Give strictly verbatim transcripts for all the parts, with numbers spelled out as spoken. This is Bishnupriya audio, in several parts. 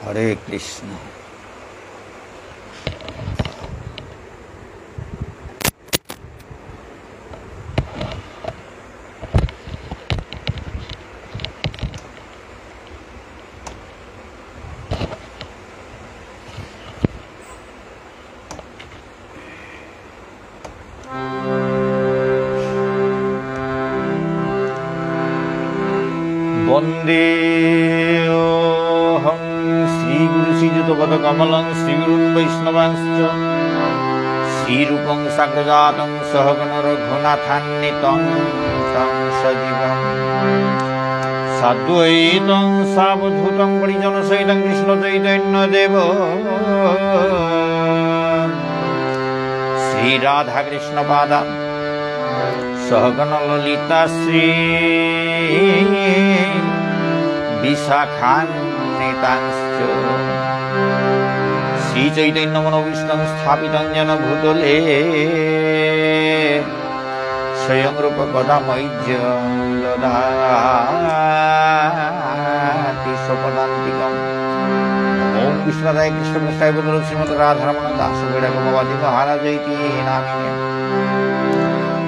হরে কৃষ্ণ। বন্দেহং শ্রীগুরু শ্রীযুতপদকমলং শ্রীগুরুন বৈষ্ণবাংশ্চ শ্রীরূপং সাগ্রজাতং সহগণ রঘুনাথান্বিতং তং সজীবং সাদ্বৈতং সাবধূতং পরিজনসহিতং কৃষ্ণ চৈতন্য দেব শ্রী রাধাকৃষ্ণ পাদা সহগণ ললিতা শ্রী বিশাখান্বিতাংশ্চ। শ্রী চৈতন্য মনোভীষ্টং স্থাপিতং যেন ভূতলে স্বয়ং রূপ কদা মহ্যং দদাতি স্বপদান্তিকম। নমো বিষ্ণুপাদায় কৃষ্ণপ্রেষ্ঠায় ভূতলে শ্রীমদ্ রাধারমণ দাস বৈরাগ্য বাবাজি মহারাজ ইতি নামিনে।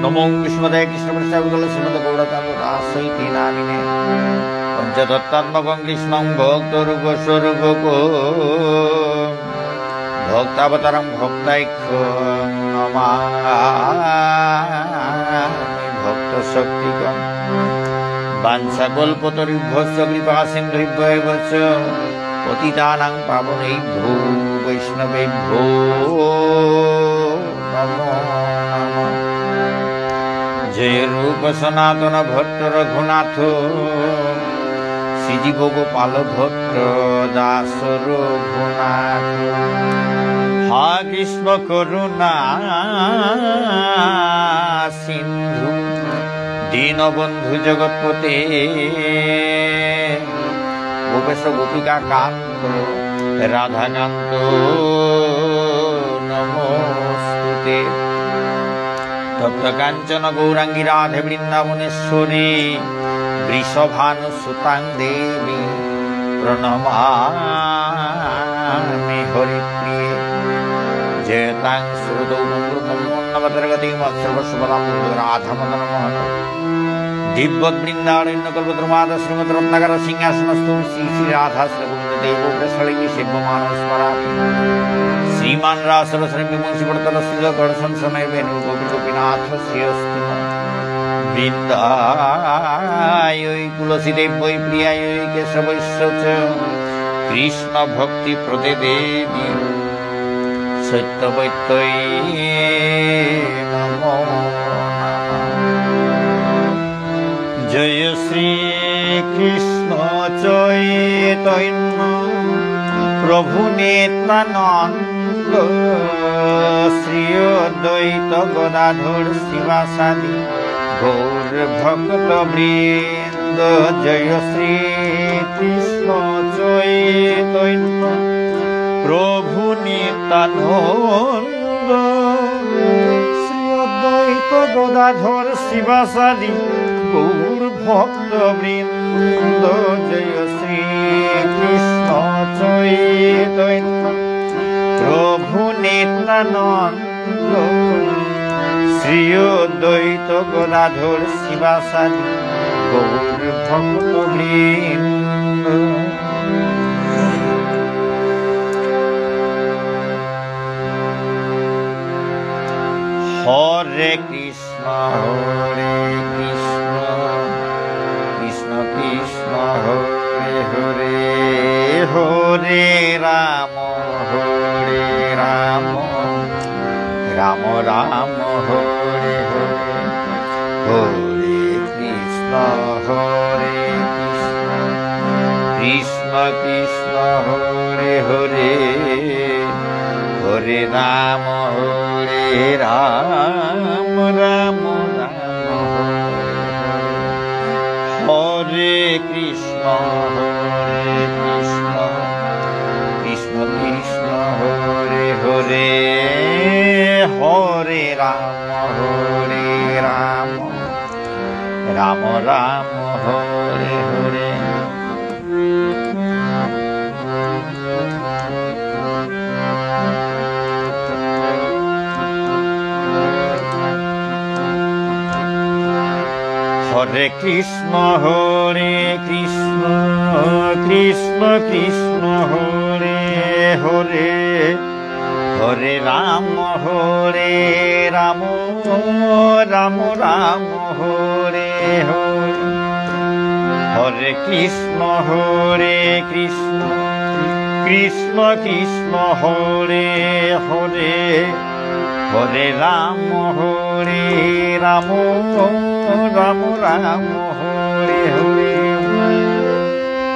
নমো বিষ্ণুপাদায় কৃষ্ণপ্রেষ্ঠায় ভূতলে শ্রীমদ্ গৌরচন্দ্র দাস ইতি নামিনে। পঞ্চতত্ত্বাত্মকং কৃষ্ণং ভক্তরূপ স্বরূপকম। ভক্তাবতারং ভক্তাখ্যং নমামি ভক্তশক্তিকম। বাঞ্ছাকল্পতরুভ্যশ্চ কৃপাসিন্ধুভ্য এব চ। পতিতানাং পাবনেভ্যো বৈষ্ণবেভ্যো নমো নমঃ। জয় রূপ সনাতন ভট্ট রঘুনাথ, শ্রীজীব গোপাল ভট্ট দাস রঘুনাথ। হা কৃষ্ণ করুণা সিন্ধু দীনবন্ধু জগৎপতে। গোপেশ গোপিকা কান্ত রাধাকান্ত নমোস্তুতে। তপ্ত কাঞ্চন গৌরাঙ্গী রাধে বৃন্দাবনেশ্বরী, বৃষভানুসুতাং দেবী প্রণমামি হরিপ্রিয়ে। জয়তাং সুরতৌ মঙ্গল মঙ্গল মন্দমতের গতি মৎসর্বস্বপদাম রাধা মদন মোহন। দিব্যত বৃন্দারণ্য কল্পদ্রুমাধ শ্রীমৎ রত্নাগার সিংহাসনস্থৌ শ্রী শ্রী রাধা শ্রী গোবিন্দ দেব প্রেষ্ঠালীভিঃ সেব্যমানৌ স্মরামি। শ্রীমান্ রাসরসারম্ভী বংশীবটতটস্থিতঃ কর্ষন্ বেণুস্বনৈর্গোপীর্গোপীনাথঃ শ্রিয়েঽস্তু নঃ। বৃন্দায়ৈ তুলসীদেব্যৈ প্রিয়ায়ৈ কেশবস্য চ। কৃষ্ণভক্তিপ্রদে দেবী সত্যবত্যৈ নমো নমঃ। জয় শ্রীকৃষ্ণ চৈতন্য প্রভু নিত্যানন্দ, শ্রী অদ্বৈত গদাধর শ্রীবাসাদি গৌর ভক্তবৃন্দ। জয় শ্রীকৃষ্ণ চৈতন্য প্রভু নিত্যানন্দ, শ্রী অদ্বৈত গদাধর শ্রীবাসাদি গৌর ভক্তবৃন্দ। জয় শ্রীকৃষ্ণ চৈতন্য প্রভু নিত্যানন্দ, শ্রী অদ্বৈত গদাধর শ্রীবাসাদি গৌর ভক্তবৃন্দ। হরে কৃষ্ণ, হরে কৃষ্ণ, কৃষ্ণ কৃষ্ণ, হরে হরে, হরে রাম, হরে রাম, রাম রাম, হরে হরে। হরে কৃষ্ণ, হরে কৃষ্ণ, কৃষ্ণ কৃষ্ণ, হরে হরে, হরে রাম, হরে রাম, রাম রাম, হরে হরে। হরে কৃষ্ণ, হরে কৃষ্ণ, কৃষ্ণ কৃষ্ণ, হরে হরে, হরে রাম, হরে রাম রাম হরে হরে। হরে কৃষ্ণ হরে কৃষ্ণ, কৃষ্ণ কৃষ্ণ হরে হরে, হরে রাম হরে রাম, রাম রাম হরে হরে। হরে কৃষ্ণ হরে কৃষ্ণ, কৃষ্ণ কৃষ্ণ হরে হরে, হরে রাম হরে রাম, রাম রাম হরে হরে।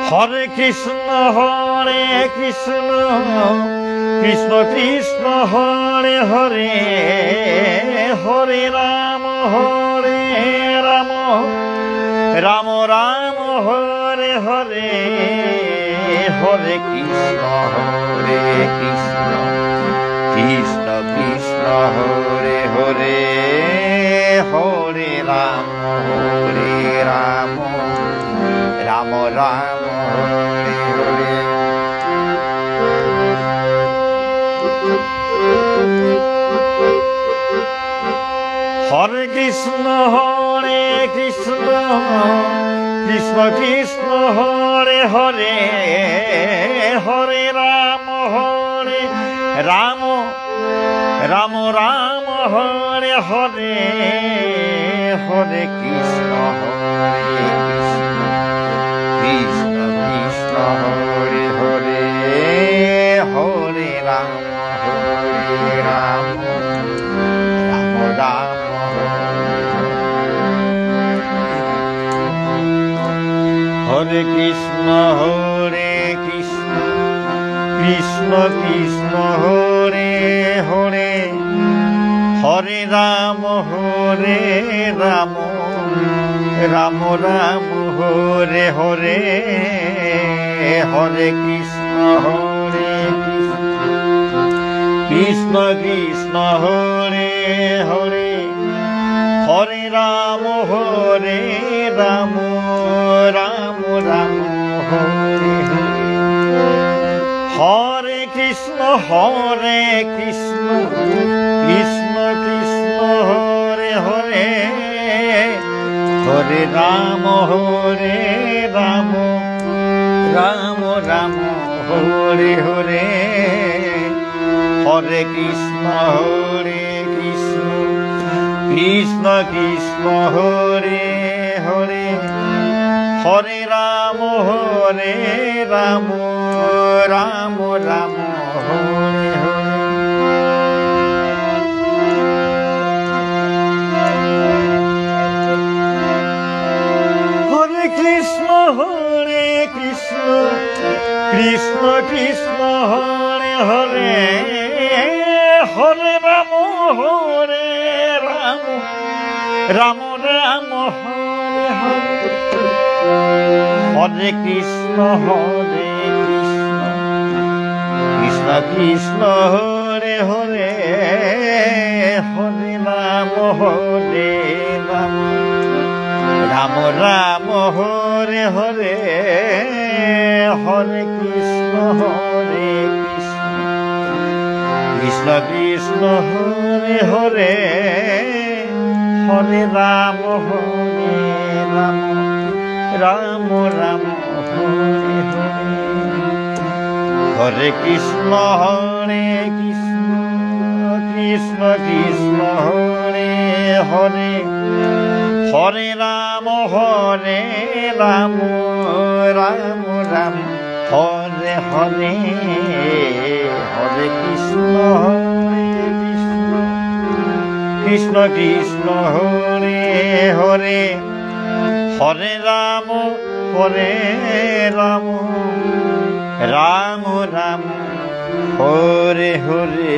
হরে কৃষ্ণ হরে কৃষ্ণ, কৃষ্ণ কৃষ্ণ হরে হরে, হরে রাম হরে রাম, রাম রাম হরে হরে, হরে কৃষ্ণ হরে কৃষ্ণ, কৃষ্ণ কৃষ্ণ হরে হরে, হরে রাম হরে রাম, রাম রাম হরে হরে। হরে কৃষ্ণ হরে কৃষ্ণ, কৃষ্ণ কৃষ্ণ হরে হরে, হরে রাম হরে রাম, রাম রাম হরে হরে, হরে কৃষ্ণ হরে কৃষ্ণ, কৃষ্ণ কৃষ্ণ হরে হরে, হরে রাম হরে রাম, রাম রাম হরে হরে। হরে কৃষ্ণ হরে কৃষ্ণ, কৃষ্ণ কৃষ্ণ হরে হরে, হরে রাম হরে রাম, রাম রাম হরে হরে, হরে কৃষ্ণ হরে কৃষ্ণ, কৃষ্ণ কৃষ্ণ হরে হরে, হরে রাম হরে রাম, রাম রাম হরে হরে। হরে কৃষ্ণ হরে কৃষ্ণ, কৃষ্ণ কৃষ্ণ হরে হরে, হরে রাম হরে রাম, রাম রাম হরে হরে। হরে কৃষ্ণ হরে কৃষ্ণ, কৃষ্ণ কৃষ্ণ হরে হরে, হরে রাম হরে রাম, রাম রাম হরে হরে। হরে কৃষ্ণ হরে কৃষ্ণ, কৃষ্ণ কৃষ্ণ হরে হরে, হরে রাম হরে রাম, রাম রাম হরে হরে। হরে কৃষ্ণ হরে কৃষ্ণ, কৃষ্ণ কৃষ্ণ হরে হরে, হরে রাম হরে রাম, রাম রাম হরে হরে, হরে কৃষ্ণ হরে কৃষ্ণ, কৃষ্ণ কৃষ্ণ হরে হরে, হরে রাম হরে রাম, রাম রাম হরে হরে। হরে কৃষ্ণ হরে কৃষ্ণ, কৃষ্ণ কৃষ্ণ হরে হরে, হরে রাম হরে রাম, রাম রাম হরে হরে। হরে কৃষ্ণ হরে কৃষ্ণ, কৃষ্ণ কৃষ্ণ হরে হরে, হরে রাম হরে রাম, রাম রাম হরে হরে।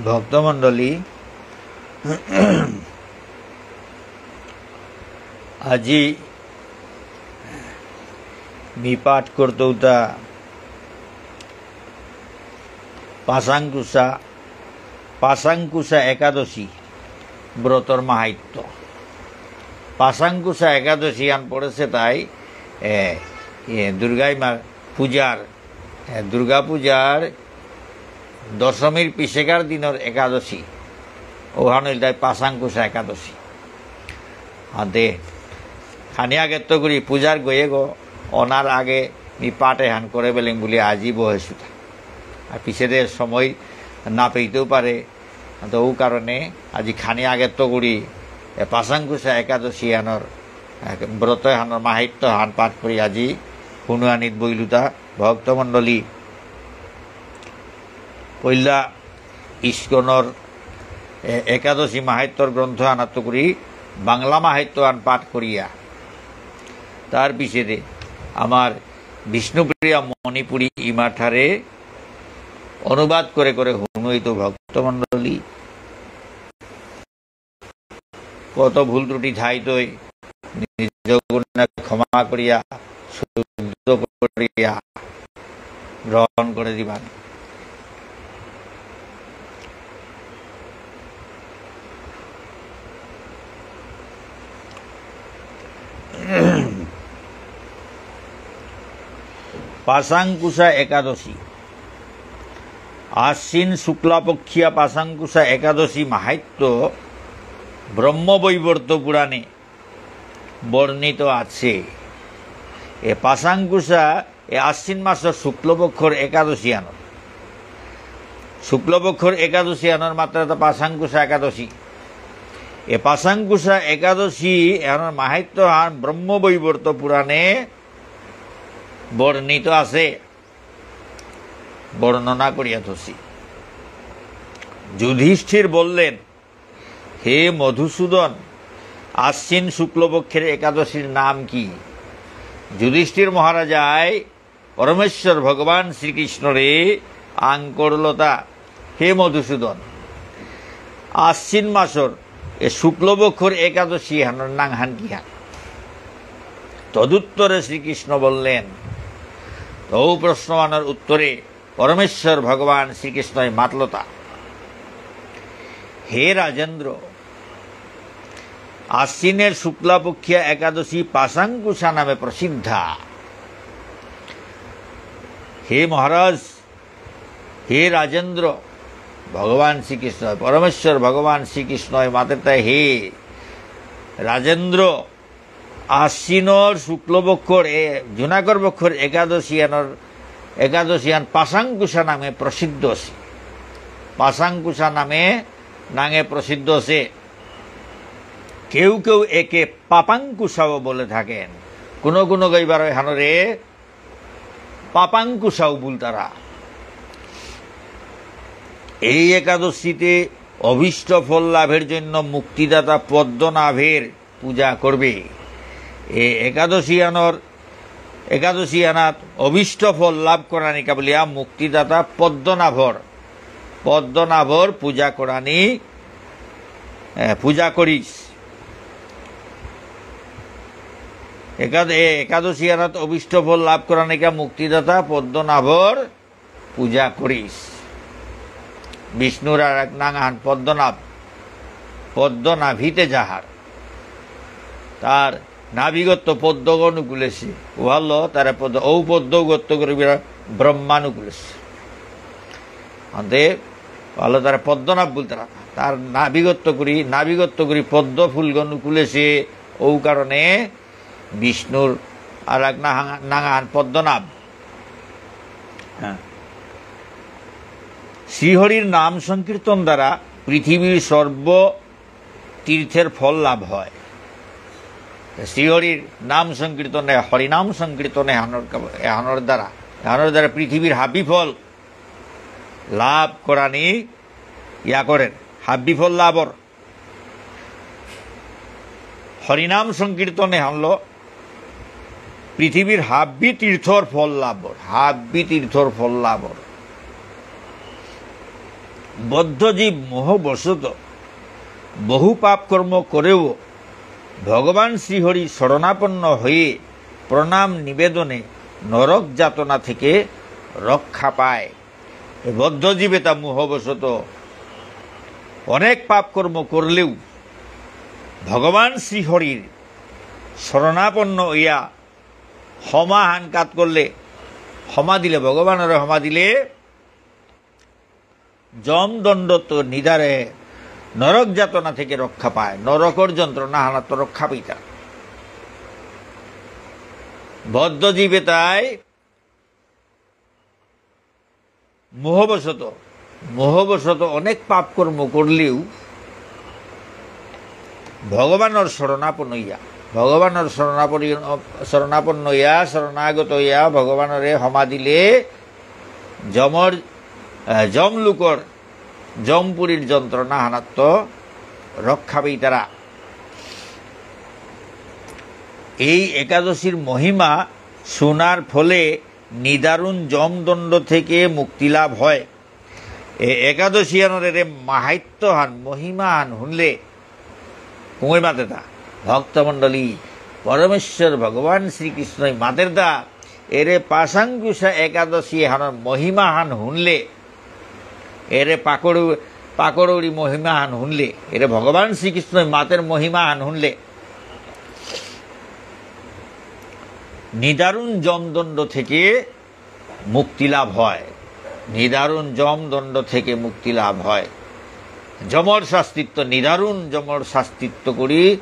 ভক্তমণ্ডলী, আজি মি পাঠ করতৌতা পাশাঙ্কুশা, পাশাঙ্কুশা একাদশী ব্রতর মাহাত্ম্য। পাশাঙ্কুশা একাদশী আন পড়েছে তাই, এ, এ, দুর্গা ইমা পূজার, এ, দুর্গা পূজার দশমীর পিছেকার দিনর একাদশী, ওহান হইল তাই পাশাঙ্কুশা একাদশী। আদে, খানি আগে তো করি পূজার গয়ে গো, অনার আগে মি পাঠ এহান করে বেলেং বুলি আজি বহেসুতা। আর পিছেদে সময় না পেইতেও পারে, তো ও কারণে আজি খানি আগে তো করি, এ, পাশাঙ্কুশা একাদশী আনর, এ, ব্রত এহানর মাহাত্ম্য হান পাঠ করি আজি হুনুয়ানিত বইলুতা। ভক্তমণ্ডলী, পইলা ইস্কনর, এ, একাদশী মাহাত্ম্যর গ্রন্থ আনাত্ত করি বাংলা মাহাত্ম্য আন পাঠ করিয়া, তার পিছেদে আমার বিষ্ণুপ্রিয়া মণিপুরী ইমাঠারে অনুবাদ করে করে হুনুইত ভক্তমণ্ডলী। কত ভুল ত্রুটি থাইতই, নিজ গুণে ক্ষমা করিয়া, শুদ্ধ করিয়া গ্রহণ করে দিবান। পাশাঙ্কুশা একাদশী। আশ্বিন শুক্লাপক্ষীয়া পাশাঙ্কুশা একাদশী মাহাত্ম্য ব্রহ্মবৈবর্ত পুরাণে বর্ণিত আছে। এ পাশাঙ্কুশা এ আশ্বিন মাসর শুক্লপক্ষর একাদশী আনর। শুক্লপক্ষর একাদশী আনর মাত্রা তো পাশাঙ্কুশা একাদশী। এ পাশাঙ্কুশা একাদশী এহানর মাহাত্ম্য হান ব্রহ্মবৈবর্ত পুরাণে বর্ণিত আছে, বর্ণনা করিয়া থসি। যুধিষ্ঠির বললেন, "হে মধুসূদন, আশ্বিন শুক্লপক্ষের একাদশীর নাম কি?" যুধিষ্ঠির মহারাজায় পরমেশ্বর ভগবান শ্রীকৃষ্ণরে আঙকরলতা, "হে মধুসূদন, আশ্বিন মাসর এ শুক্লপক্ষর একাদশী হানর নাঙহান কিহান?" তদুত্তরে শ্রীকৃষ্ণ বললেন, তৌ প্রশ্নমানর উত্তরে পরমেশ্বর ভগবান শ্রীকৃষ্ণই মাতলতা, "হে রাজেন্দ্র, আশ্বিনের শুক্লাপক্ষীয় একাদশী পাশাঙ্কুশা নামে প্রসিদ্ধা।" হে মহারাজ, হে রাজেন্দ্র, ভগবান শ্রীকৃষ্ণ, পরমেশ্বর ভগবান শ্রীকৃষ্ণই মাতেরতা, হে রাজেন্দ্র, আশ্বিনর শুক্লপক্ষর এ-, জুনাকর পক্ষর একাদশী আনর, একাদশী আন পাশাঙ্কুশা নামে প্রসিদ্ধ আছে। পাশাঙ্কুশা নামে নাঙে প্রসিদ্ধ আছে। কেউ কেউ একে পাপাঙ্কুশাও বলে থাকেন। কোনো কোনো গইবার হানরে পাপাঙ্কুশাও বুলতারা। এই একাদশীতে অভীষ্ট ফল লাভের জন্য মুক্তিদাতা পদ্মনাভের পূজা করবে। এ একাদশী আনর, একাদশী আনাত অভীষ্ট ফল লাভ করানিকা বুলিয়া মুক্তিদাতা পদ্মনাভর, পদ্মনাভর পূজা করানি, এ, পূজা করিস। একাদ-, এ, একাদশী আনাত অভীষ্ট ফল লাভ করানিকা মুক্তিদাতা পদ্মনাভর পূজা করিস। বিষ্ণুর আর এক নাঙহান পদ্মনাভ, পদ্মনাভিতে যাহার। তার নাভিগত্ত পদ্মগ নুকুলেসে, ওহানলো তারে পদ্ম, ঔ পদ্মগত্ত করে বিরা ব্রহ্মা নুকুলেসে। আনতে, ওহানলো তারে পদ্মনাভ বুলতারা। তার নাভিগত্ত করি, নাভিগত্ত করি পদ্ম ফুলগ নুকুলেসে, ঔ কারণে বিষ্ণুর আর এক নাঙ-, নাঙহান পদ্মনাভ। হ্যাঁ। শ্রীহরির নাম সংকীর্তন দ্বারা পৃথিবীর সর্ব তীর্থের ফল লাভ হয়। শ্রীহরির নাম সংকীর্তনে, হরিনাম সংকীর্তনে এহানর কা-, এহানর দ্বারা, এহানর দ্বারা পৃথিবীর হাবি ফল লাভ করানি ইয়া করের, হাবি ফল লাভর। হরিনাম সংকীর্তনে হানলো পৃথিবীর হাব্বি তীর্থর ফল লাভর, হাব্বি তীর্থর ফল লাভর। বদ্ধজীব মোহবশত বহু পাপ কর্ম করেও ভগবান শ্রীহরি শরণাপন্ন হয়ে প্রণাম নিবেদনে নরক যাতনা থেকে রক্ষা পায়। এ বদ্ধজীব এতা মোহবশত অনেক পাপ কর্ম করলেও ভগবান শ্রীহরির শরণাপন্ন হইয়া হমা হানকাত করলে, হমা দিলে, ভগবানরে হমা দিলে যমদণ্ডত নিদারে নরক যাতনা থেকে রক্ষা পায়, নরকর যন্ত্রণা হানাত্ত রক্ষা পেইতা। বদ্ধজীবে তাই মোহবশত, মোহবশত অনেক পাপ কর্ম করলেও ভগবানর শরণাপন্ন ইয়া, ভগবানর শরণাপন্ন, শরণাপন্ন ইয়া, শরণাগত ইয়া, ভগবানরে হমা দিলে যমর, আহ, যমলোকর, যমপুরীর যন্ত্রণা হানাত্ত রক্ষা পেইতারা। এই একাদশীর মহিমা শোনার ফলে নিদারুণ যমদণ্ড থেকে মুক্তি লাভ হয়। এ একাদশী হানর এরে মাহাত্ম্য হান, মহিমা হান শুনলে কুঙগই মাতেরতা? ভক্তমণ্ডলী, পরমেশ্বর ভগবান শ্রীকৃষ্ণই মাতেরতা, এরে পাশাঙ্কুশা একাদশী হানর মহিমা হান শুনলে, এরে পাকড়-, পাকড়ৌরি মহিমা হান শুনলে, এরে ভগবান শ্রীকৃষ্ণই মাতের মহিমা হান শুনলে, নিদারুণ যমদণ্ড থেকে মুক্তি লাভ হয়, নিদারুণ যমদণ্ড থেকে মুক্তি লাভ হয়। যমর শাস্তিত্ব, নিদারুণ যমর শাস্তিত্ব করি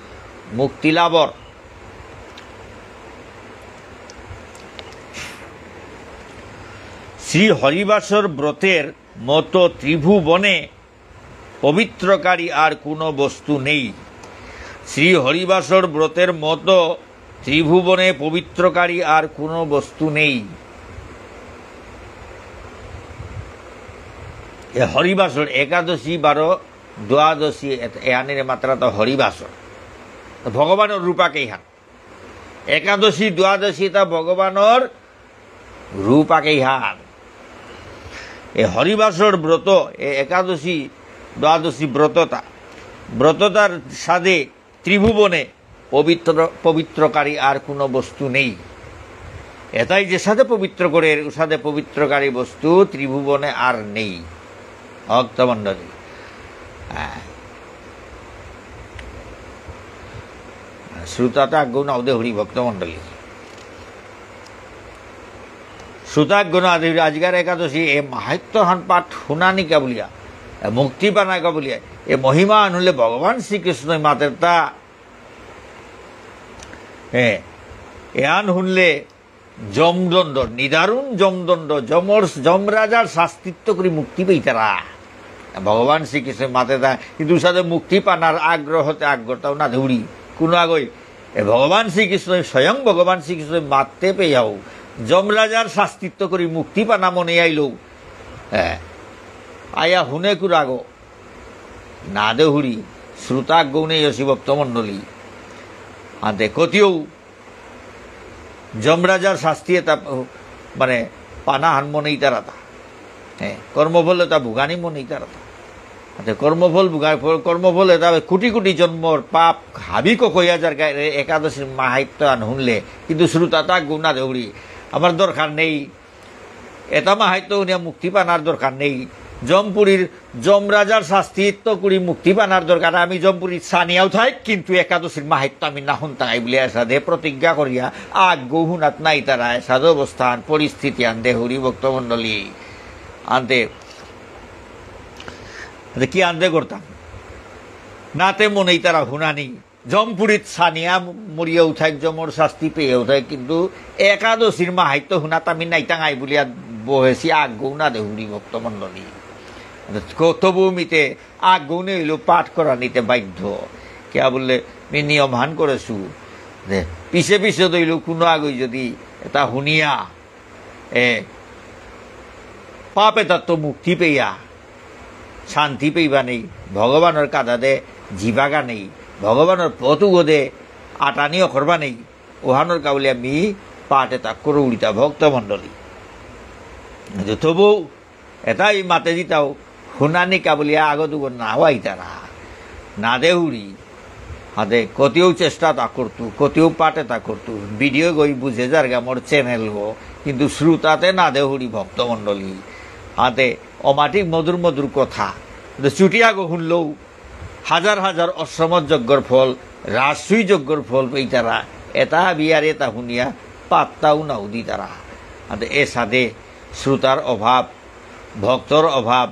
মুক্তি লাভর। শ্রী হরিবাসর ব্রতের মতো ত্রিভুবনে পবিত্রকারী আর কোনো বস্তু নেই। শ্রী হরিবাসর ব্রতের মতো ত্রিভুবনে পবিত্রকারী আর কোনো বস্তু নেই। এ হরিবাসর একাদশী, বারো, দ্বাদশী, এত-, এহানরে মাতেরতা হরিবাসর। তো ভগবানর রূপ আকেইহান। একাদশী, দ্বাদশী এতা ভগবানর রূপ আকেইহান। এ হরিবাসর ব্রত, এ একাদশী, দ্বাদশী ব্রততা, ব্রততার সাদে ত্রিভুবনে পবিত্র, পবিত্রকারী আর কোনো বস্তু নেই। এতাই যে সাদে পবিত্র করের, উসাদে পবিত্রকারী বস্তু ত্রিভুবনে আর নেই। ভক্তমণ্ডলী, হ্যাঁ। শ্রোতাতা আগ না দেহুরি ভক্তমণ্ডলী। শ্রোতা আগ না দেহুরি আজিকার একাদশী এ মাহাত্ম্য হান পাঠ শুনানিকা বুলিয়া, এ মুক্তি পানাকা বুলিয়া, এ মহিমা হান শুনলে ভগবান শ্রীকৃষ্ণই মাতেরতা। এ, এহান শুনলে যমদণ্ড, নিদারুণ যমদণ্ড, যমর, যমরাজার শাস্তিত্ব করি মুক্তি পেইতারা। ভগবান শ্রীকৃষ্ণ মাতেরতা, কিন্তু সাদে মুক্তি পানার আগ্রহতে আগ্রহতাও না দেহুরি। কোনো আগই, এ ভগবান শ্রীকৃষ্ণ, স্বয়ং ভগবান শ্রীকৃষ্ণ মাততে পেয়াও, যমরাজার শাস্তিত্ব করি মুক্তি পানা মনে আইলো। হ্যাঁ, আয়া হুনে কুরাগো। না দেহুরি, শ্রোতা আগ নেই অসি ভক্তমণ্ডলী। আতে কতিও যমরাজার শাস্তি এতা, মানে, পানা হান মনেইতারাতা। হ্যাঁ, কর্মফল এতা ভোগানি মনেইতারাতা। আতে কর্মফল ভোগা-, ফল, কর্মফল এতা কোটি কোটি জন্মর পাপ হাবি ককইয়া যার গায়ে একাদশীর মাহাত্ম্য হান শুনলে, কিন্তু শ্রোতাতা আগ না দেহুরি। আমার দরকার নেই। এতা মাহাত্ম্য শুনিয়া মুক্তি পানার দরকার নেই। যমপুরীর যমরাজার শাস্তিত্ব করি মুক্তি পানার দরকার। আমি যমপুরীর সানিয়াও থাই, কিন্তু একাদশীর মাহাত্ম্য আমি না শুনতাঙাই বুলিয়া এসাদে প্রতিজ্ঞা করিয়া আগ হুনাত নাইতারা, এসাদে অবস্থান পরিস্থিতি আন দেহুরি ভক্তমণ্ডলী। আনতে, আনতে কি আনতে করতাম? নাতে মনেইতারা শুনানি। যমপুরীত সানিয়া মরিয়াও থাক, যমর শাস্তি পেয়াও থাক, কিন্তু একাদশীর মাহাত্ম্য শুনাত আমি নাইতাঙাই বুলিয়া বহেসি আগ না দেহুরি ভক্তমণ্ডলী। ক-, তবু মিতে আগ নেইলো পাঠ করানিতে বাধ্য। কিয়া বুললে মি নিয়ম হান করেসু। দে, পিছে পিছে দইলো কোনো আগই যদি এতা শুনিয়া এ, পাপ এতাত্ত মুক্তি পেয়া, শান্তি পেইবা নেই, ভগবানর কাদাদে জিবাগা নেই, ভগবানর পথুগদে আটানি অকরবা নেই, ওহানর কাউলিয়া মি পাঠ এতা করুরিতা ভক্তমণ্ডলী। কিন্তু তবু এতাই মাতে দিতাও, হুনানিকা বুলিয়া আগো দুগো না ওয়াইতারা। না দেহুরি। হাতে কতিও চেষ্টা তা করতু, কতিও পাঠে তা করতু। ভিডিও গই বুঝে যারগা মোর চ্যানেল গো। কিন্তু শ্রোতাতে না দেহুরি ভক্তমণ্ডলী। হাতে অমাটিক মধুর মধুর কথা। তো চুটি আগো হুনলেও হাজার হাজার অশ্বমেধ যজ্ঞর ফল, রাজসূয় যজ্ঞর ফল পেইতারা। এটা বিয়ার এটা হুনিয়া পাত্তাও নাও দিতারা। হাতে এসাদে শ্রোতার অভাব, ভক্তর অভাব,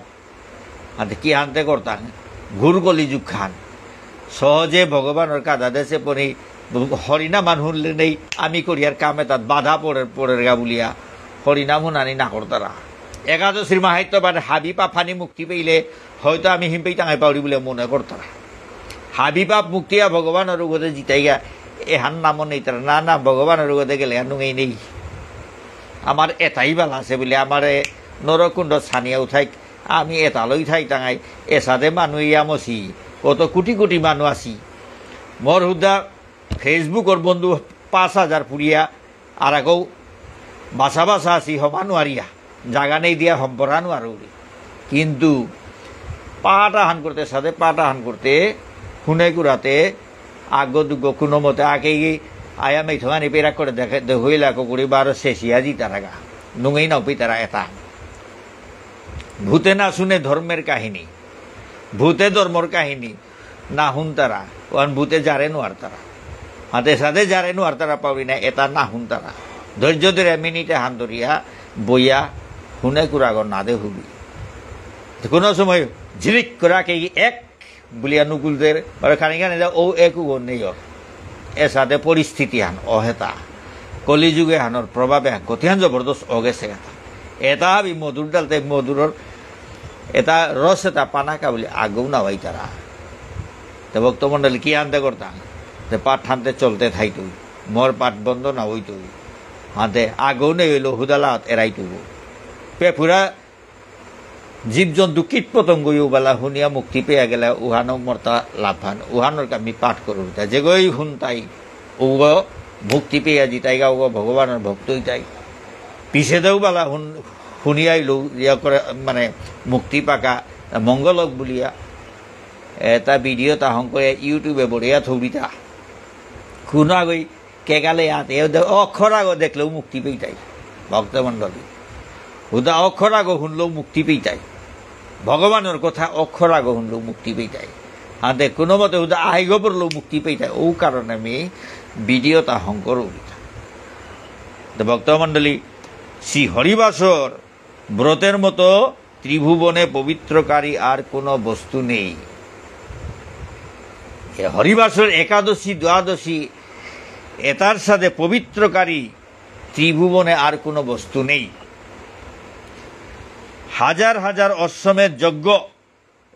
আতে কি হানতে করতাম? ঘোর কলিযুগ খান। সহজে ভগবানর কাদা দেশে পনি হরিনাম আন হুনলে নেই, আমি করিয়ার কামে তাত বাধা পড়ের, পড়ের গা বুলিয়া হরিনাম হুনানি না করতারা। একাদশীর মাহাত্ম্য বাদে হাবি পাপ হানি মুক্তি পেইলে হয়তো আমি হিম পেইতাঙাই পাউরি বুলিয়া মনে করতারা। হাবি পাপ মুক্তিয়া ভগবানর উগতে জিতাইগা এহান নামও নেইতারা। না, না, ভগবানর উগতে গেলে আর নুঙেই নেই। আমার এটাই বালা আছে বুলে আমারে নরকুণ্ড ছানিয়া উঠাই আমি এতালই থাইতাঙাই, এসাদে মানু ইয়ামসি, কত কোটি কোটি মানু আছি। মোর হুদা Facebook-র বন্ধু পাঁচ হাজার পুরিয়া, আর আগো বাসা বাসা আছি, হমা নুয়ারিয়া, জাগা নেই দিয়া হম্পরা নুয়ারুরি। কিন্তু পাঠ আহান করতে, সাথে পাঠ আহান করতে, হুনে কুরাতে, আগো দুগো কোনো মতে আগে গিয়ে আয়া মেথঙানি পেরা করে দেখে, দে হইলা কুকুরি বারো শেষিয়া জিতারাগা। নুঙেই নাও পিতারা এটা। ভূতে না শুনে ধর্মের কাহিনী, ভূতে ধর্মর কাহিনী না হুনতারা, ওয়ান ভূতে জারে নোয়ারতারা। হাতে সাথে জারে নোয়ারতারা পাউরি না, এটা না হুনতারা। ধৈর্য ধরে মিনিটে হান ধরিয়া বইয়া হুনে কুরাগর না দে হুবি। তো কোনো সময় ঝিলিক করে কে এক বুলিয়া নুকুলদের, মানে খানি খানি যা ও এক উগো নেই ওর। এসাদে পরিস্থিতি হান অহেতা। কলিযুগে হানোর প্রভাবে হান কতিহান জবরদস্ত অগেছে কথা। এটা হাবি মধুর ডালতে মধুরর, এটা রস এটা পানাকা বুলি আগেও না হইতারা। তো ভক্তমণ্ডলী কি আনতে করতাম? তো পাঠ হানতে চলতে থাইতই। মোর পাঠ বন্ধ না হইতই। হাতে আগেও নেই হইল হুদালাত এরাইতই। পেপুরা জীবজন্তু কীটপতঙ্গ ইউবালা হুনিয়া মুক্তি পেয়া গেলে উহানো মর্তা লাভান, উহানোর আমি পাঠ করুতা। যেগই হুনতাই, উগ মুক্তি পেয়া জিতাইগা, উগ ভগবানর ভক্ত হইতাই। পিছেদেও বালা হুন-, হুনিয়াইলো, ইয়া করে, মানে, মুক্তি পাকা, মঙ্গলক বুলিয়া। এটা ভিডিও তা হংকরে YouTube-এ বড়িয়া থৌরিতা। কোনো আগই কেগালে আতে, এ দে-, অক্ষর আগো দেখলেও মুক্তি পেইতাই, ভক্তমণ্ডলী। হুদা অক্ষর আগো শুনলেও মুক্তি পেইতাই। ভগবানর কথা অক্ষর আগো শুনলেও মুক্তি পেইতাই। আতে কোনো মতে হুদা আহিগো পড়লেও মুক্তি পেইতাই। ও কারণে আমি ভিডিওটা হংকর উঠিতা। তো ভক্তমণ্ডলী, শ্রী হরিবাসর ব্রতের মতো ত্রিভুবনে পবিত্রকারী আর কোনো বস্তু নেই। এ হরিবাসর একাদশী, দ্বাদশী, এটার সাথে পবিত্রকারী ত্রিভুবনে আর কোনো বস্তু নেই। হাজার হাজার অশ্বমেধ যজ্ঞ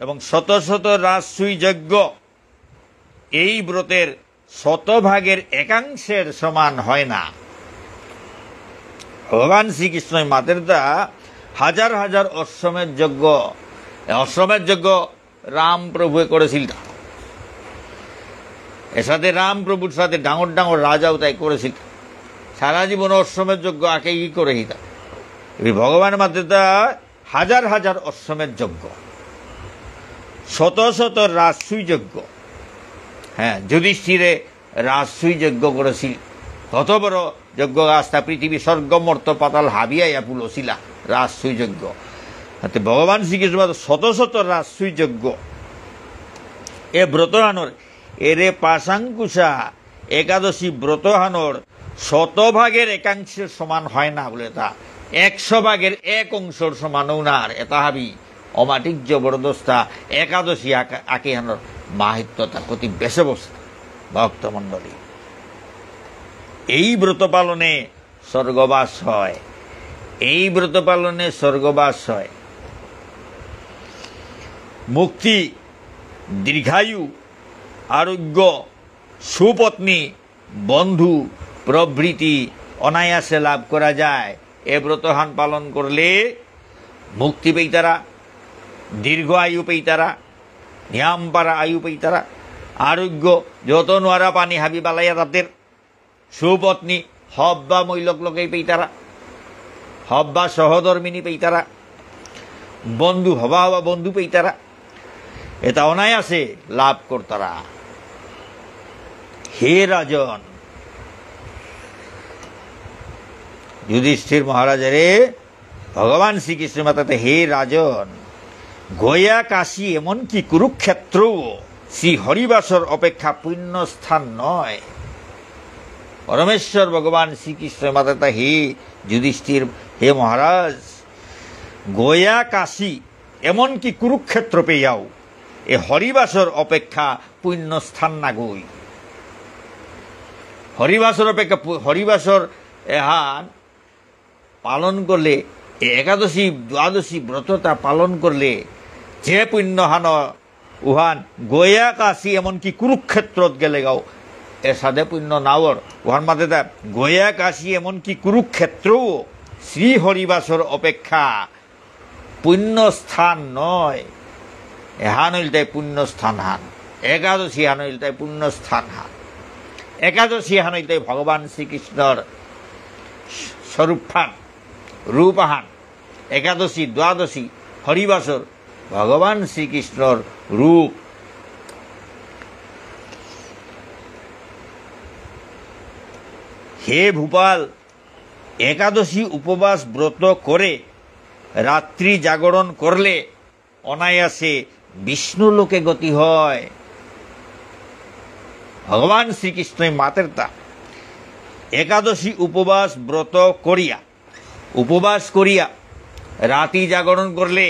এবং শত শত রাজসূয় যজ্ঞ এই ব্রতের শতভাগের একাংশের সমান হয় না। ভগবান শ্রীকৃষ্ণই মাতেরতা হাজার হাজার অশ্বমেধ যজ্ঞ, অশ্বমেধ যজ্ঞ রাম প্রভুয়ে করেছিল। এর সাথে রাম প্রভুর সাথে ডাঙর ডাঙর রাজাও তাই করেছিল। সারা জীবন অশ্বমেধ যজ্ঞ আকেই করে হিতা। এই ভগবান মাতেরতা হাজার হাজার অশ্বমেধ যজ্ঞ, শত শত রাজসূয় যজ্ঞ। হ্যাঁ, যুধিষ্ঠিরে রাজসূয় যজ্ঞ করেছিল। কত বড় যজ্ঞ, আস্তা পৃথিবী, স্বর্গ, মর্ত, পাতাল হাবিয়াইয়া পুলসিলা রাজসূয় যজ্ঞ। তাতে ভগবান শ্রীকৃষ্ণ বলে, শত শত রাজসূয় যজ্ঞ। এ ব্রতহানর, এরে পাশাঙ্কুশা একাদশী ব্রতহানর শতভাগের একাংশের সমান হয় না বলে তা, একশো ভাগের এক অংশর সমানও না। আর এটা হাবি অমাটিক জবরদস্তা একাদশী আকা-, আকেহানর মাহাত্ম্যতা কতি বেশে বসে ভক্তমণ্ডলী। এই ব্রত পালনে স্বর্গবাস হয়, এই ব্রত পালনে স্বর্গবাস হয়। মুক্তি, দীর্ঘায়ু, আরোগ্য, সুপত্নী, বন্ধু প্রভৃতি অনায়াসে লাভ করা যায়। এ ব্রতহান পালন করলে মুক্তি পেইতারা, দীর্ঘ আয়ু পেইতারা, নিয়াম পারা আয়ু পেইতারা, আরোগ্য, যত নোয়ারা পানি হাবি বালাইয়া তাদের, সুপত্নী, হব্বা মৈলক লোকেই পেইতারা, হব্বা সহধর্মিনী পেইতারা, বন্ধু হবা হবা বন্ধু পেইতারা, এতা অনায়াসে লাভ করতারা। হে রাজন, যুধিষ্ঠির মহারাজারে ভগবান শ্রীকৃষ্ণ মাতেরতা, হে রাজন, গয়া কাশী এমনকি কুরুক্ষেত্রও শ্রী হরিবাসর অপেক্ষা পুণ্য স্থান নয়। পরমেশ্বর ভগবান শ্রীকৃষ্ণ মাতেরতা, হে যুধিষ্ঠির, হে মহারাজ, গয়া কাশী এমনকি কুরুক্ষেত্র পেয়াও এ হরিবাসর অপেক্ষা পুণ্য স্থান নাগই। হরিবাসর অপেক্ষা পু-, হরিবাসর এহান পালন করলে, এ একাদশী, দ্বাদশী ব্রততা পালন করলে যে পুণ্যহান উহান গয়া কাশী এমনকি কুরুক্ষেত্রত গেলেগাও এসাদে পুণ্য নাওর। উহান মাতেরতা গয়া কাশী এমনকি কুরুক্ষেত্রও শ্রী হরিবাসর অপেক্ষা পুণ্য স্থান নয়। এহান ইলতাই পুণ্য স্থান হান। একাদশী হান ইলতাই পুণ্য স্থান হান। একাদশী হান ইলতাই ভগবান শ্রীকৃষ্ণর স্বরূপ হান, রূপ হান। একাদশী, দ্বাদশী, হরিবাসর, ভগবান শ্রীকৃষ্ণর রূপ। হে ভূপাল, একাদশী উপবাস ব্রত করে রাত্রি জাগরণ করলে অনায়াসে বিষ্ণু লোকে গতি হয়। ভগবান শ্রীকৃষ্ণই মাতেরতা, একাদশী উপবাস ব্রত করিয়া, উপবাস করিয়া রাতি জাগরণ করলে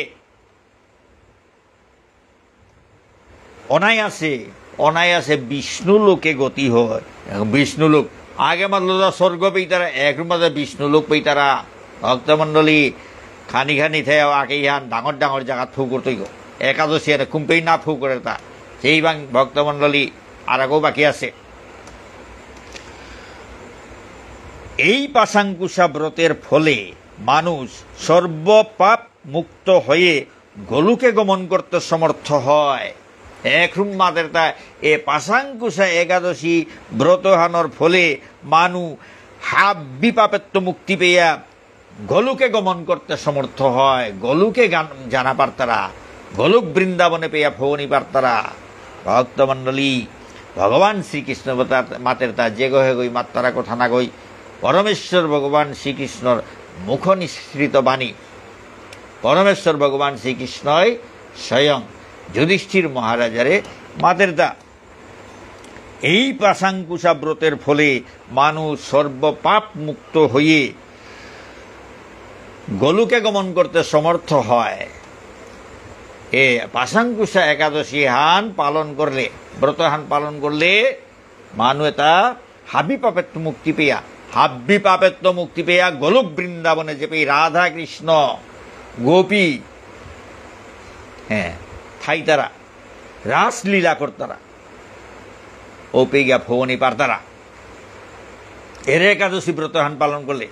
অনায়াসে, অনায়াসে বিষ্ণু লোকে গতি হয়। এখন বিষ্ণু লোক, আগে মাতলতা স্বর্গ পেইতারা, এখন মাতে বিষ্ণু লোক পেইতারা। ভক্তমণ্ডলী, খানি খানি থাইয়া আগে ইহান ডাঙর ডাঙর জাগাত ফু করতই গো। একাদশী এনে কুম্পেই না ফু করেরতা। সেই বাং ভক্তমণ্ডলী, আর আগেও বাকি আছে। এই পাশাঙ্কুশা ব্রতের ফলে মানুষ সর্ব পাপ মুক্ত হয়ে গোলোকে গমন করতে সমর্থ হয়। এখন মাতেরতা এ পাশাঙ্কুশা একাদশী ব্রতহানর ফলে মানু হাব্বি পাপেত্ত মুক্তি পেয়া গোলোকে গমন করতে সমর্থ হয়, গোলোকে গান-, জানা পারতারা, গোলোক বৃন্দাবনে পেয়া ফোনি পারতারা। ভক্তমণ্ডলী, ভগবান শ্রীকৃষ্ণ মাতেরতা যেগো হেগোই মাত্তারা কথা নাগই, পরমেশ্বর ভগবান শ্রীকৃষ্ণর মুখ নিঃসৃত বাণী। পরমেশ্বর ভগবান শ্রীকৃষ্ণই স্বয়ং যুধিষ্ঠির মহারাজারে মাতেরতা। এই পাশাঙ্কুশা ব্রতের ফলে মানুষ সর্ব পাপ মুক্ত হয়ে গোলোকে গমন করতে সমর্থ হয়। এ পাশাঙ্কুশা একাদশী হান পালন করলে, ব্রত হান পালন করলে মানু এতা হাবি পাপেত্ত মুক্তি পেয়া, হাবি পাপেত্ত মুক্তি পেয়া গোলোক বৃন্দাবনে যেপেই রাধা কৃষ্ণ গোপী, হ্যাঁ, থাইতারা, রাসলীলা করতারা, ও পেগা ফোনি পারতারা। এরে একাদশী ব্রত হান পালন করলে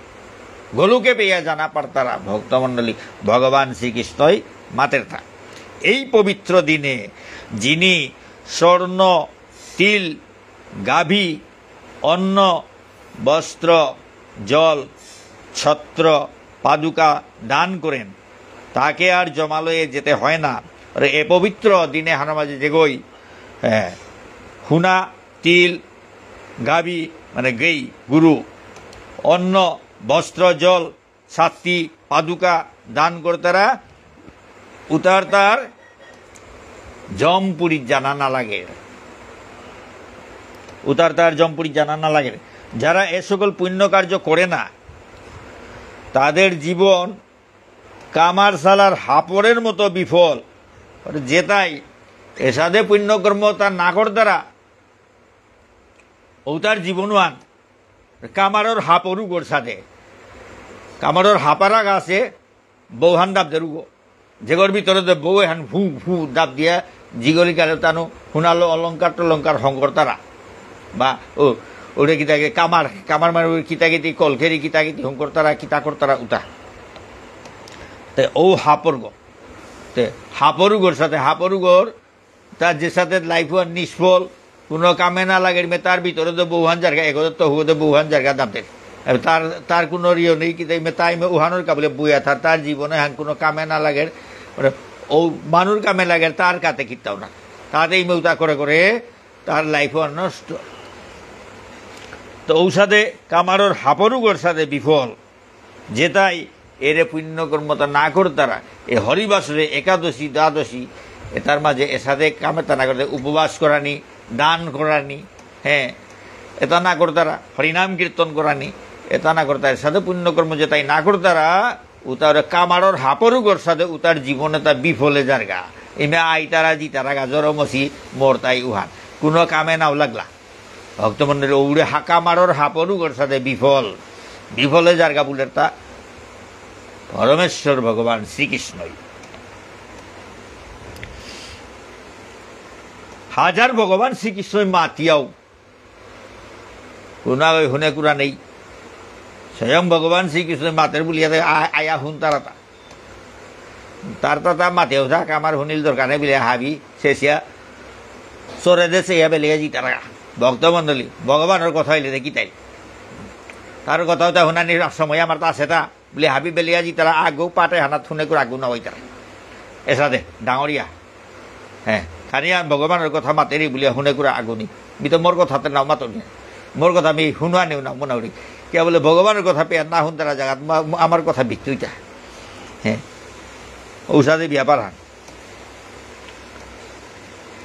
গোলোকে পেয়া জানা পারতারা। ভক্তমণ্ডলী, ভগবান শ্রীকৃষ্ণই মাতেরতা। এই পবিত্র দিনে যিনি স্বর্ণ, তিল, গাভী, অন্ন, বস্ত্র, জল, ছত্র, পাদুকা দান করেন, তাকে আর জমালয়ে যেতে হয় না। আর এ পবিত্র দিনে হানর মাঝে যেগই, এ, হুনা, তিল, গাভী, মানে গেই, গুরু, অন্ন, বস্ত্র, জল, ছাতি, পাদুকা দান করতারা, উতার তার জমপুরি জানা না লাগে। উতার তার জমপুরি জানা না লাগে। যারা এ সকল পুণ্য কার্য করে না, তাদের জীবন কামার সালার হাপরের মতো বিফল। আর যেতাই এসাদে পুণ্যকর্ম তা না করতারা, ও তার জীবনহান কামারর হাপরু গোর সাথে। কামারর হাপারা গাছে বৌহান দাব দেরুগো। যেগর ভিতরে তো বউ এহান ফু ফু দাব দিয়া জিগলি কালে তানু হুনালো অলংকার টলংকার হঙকরতারা। বা ও, ওরে কিতাকে কামার, কামার মানে ওরে কিতাকিতি কলখেরি কিতাকিতি হঙকরতারা, কিতা করতারা উতা। তে ও হাপরগো। তে হাপরুগর সাথে হাপরুগর তার যে সাথে লাইফ আর নিষ্ফল, কোনো কামে না লাগের মে তার ভিতরে তো বৌহান জায়গা, এগোতে তো হুদে বৌহান জায়গা দাঁতে। আর তার, তার কোনো রিও নেই, কিন্তু মে তাই মে উহানোর কাবলে বুয়া থার, তার জীবনে হান কোনো কামে না লাগের, মানে, ও মানুর কামে লাগে, তার কাতে কিত্তাও না। তাতে ইমে উতা করে করে তার life নষ্ট। তো ঔসাদে কামারর হাপরুগর সাদে বিফল। যেতাই এরে পুণ্যকর্মতা না করতারা, এ হরিবাসরে একাদশী, দ্বাদশী, এতার মাঝে এসাদে কামেতা না করতে, উপবাস করানি, দান করানি, হ্যাঁ, এতা না করতারা, হরিনাম কীর্তন করানি, এতা না করতারা, এসাদে পুণ্যকর্ম যেতাই না করতারা, উতার কামারর হাপরুগর সাদে উতার জীবন এতা বিফলে যারগা। ইমে আইতারা জিতারাগা জরমসি মরতাই উহান। কোনো কামে নাও লাগলা। ভক্তমণ্ডলী, ওরে হা-, কামারর হাপরুগর সাদে বিফল। বিফলে যারগা বুলের তা পরমেশ্বর ভগবান শ্রীকৃষ্ণই। হাজার ভগবান শ্রীকৃষ্ণই মাতিয়াও হুনা ওই হুনে কুরা নেই। স্বয়ং ভগবান শ্রীকৃষ্ণ মাতের বুলিয়া দে আ-, আয়া হুন তারা তা। তার তা তা মাতেও থাক, আমার হুনিল দরকার নেই বুলিয়া হাবি, শেষিয়া, সরে দেশে ইয়া বেলিয়া জিতারা। ভক্তমণ্ডলী, ভগবানের কথা হইলে দেখি তাই। তার কথা হইতে হুনানির সময় আমার তা আছে তা। বুলে হাবি বেলিয়া জিতারা আগু পাটে হানাত হুনে কুরা আগু না হইতারা। এসাদে, ডাঙরিয়া। হ্যাঁ, খানিয়া ভগবানের কথা মাতেরি বুলিয়া হুনে কুরা আগুনি। মি তো মোর কথাতে নাও মাতুরি। মোর কথা মি হুনুয়া নেও না মনাউরি। কিয়া বুলে ভগবানের কথা পেয়া না হুনতারা জাগাত মা-, আমার কথা বিতুইতা। হ্যাঁ, ঔসাদে ব্যাপার হান।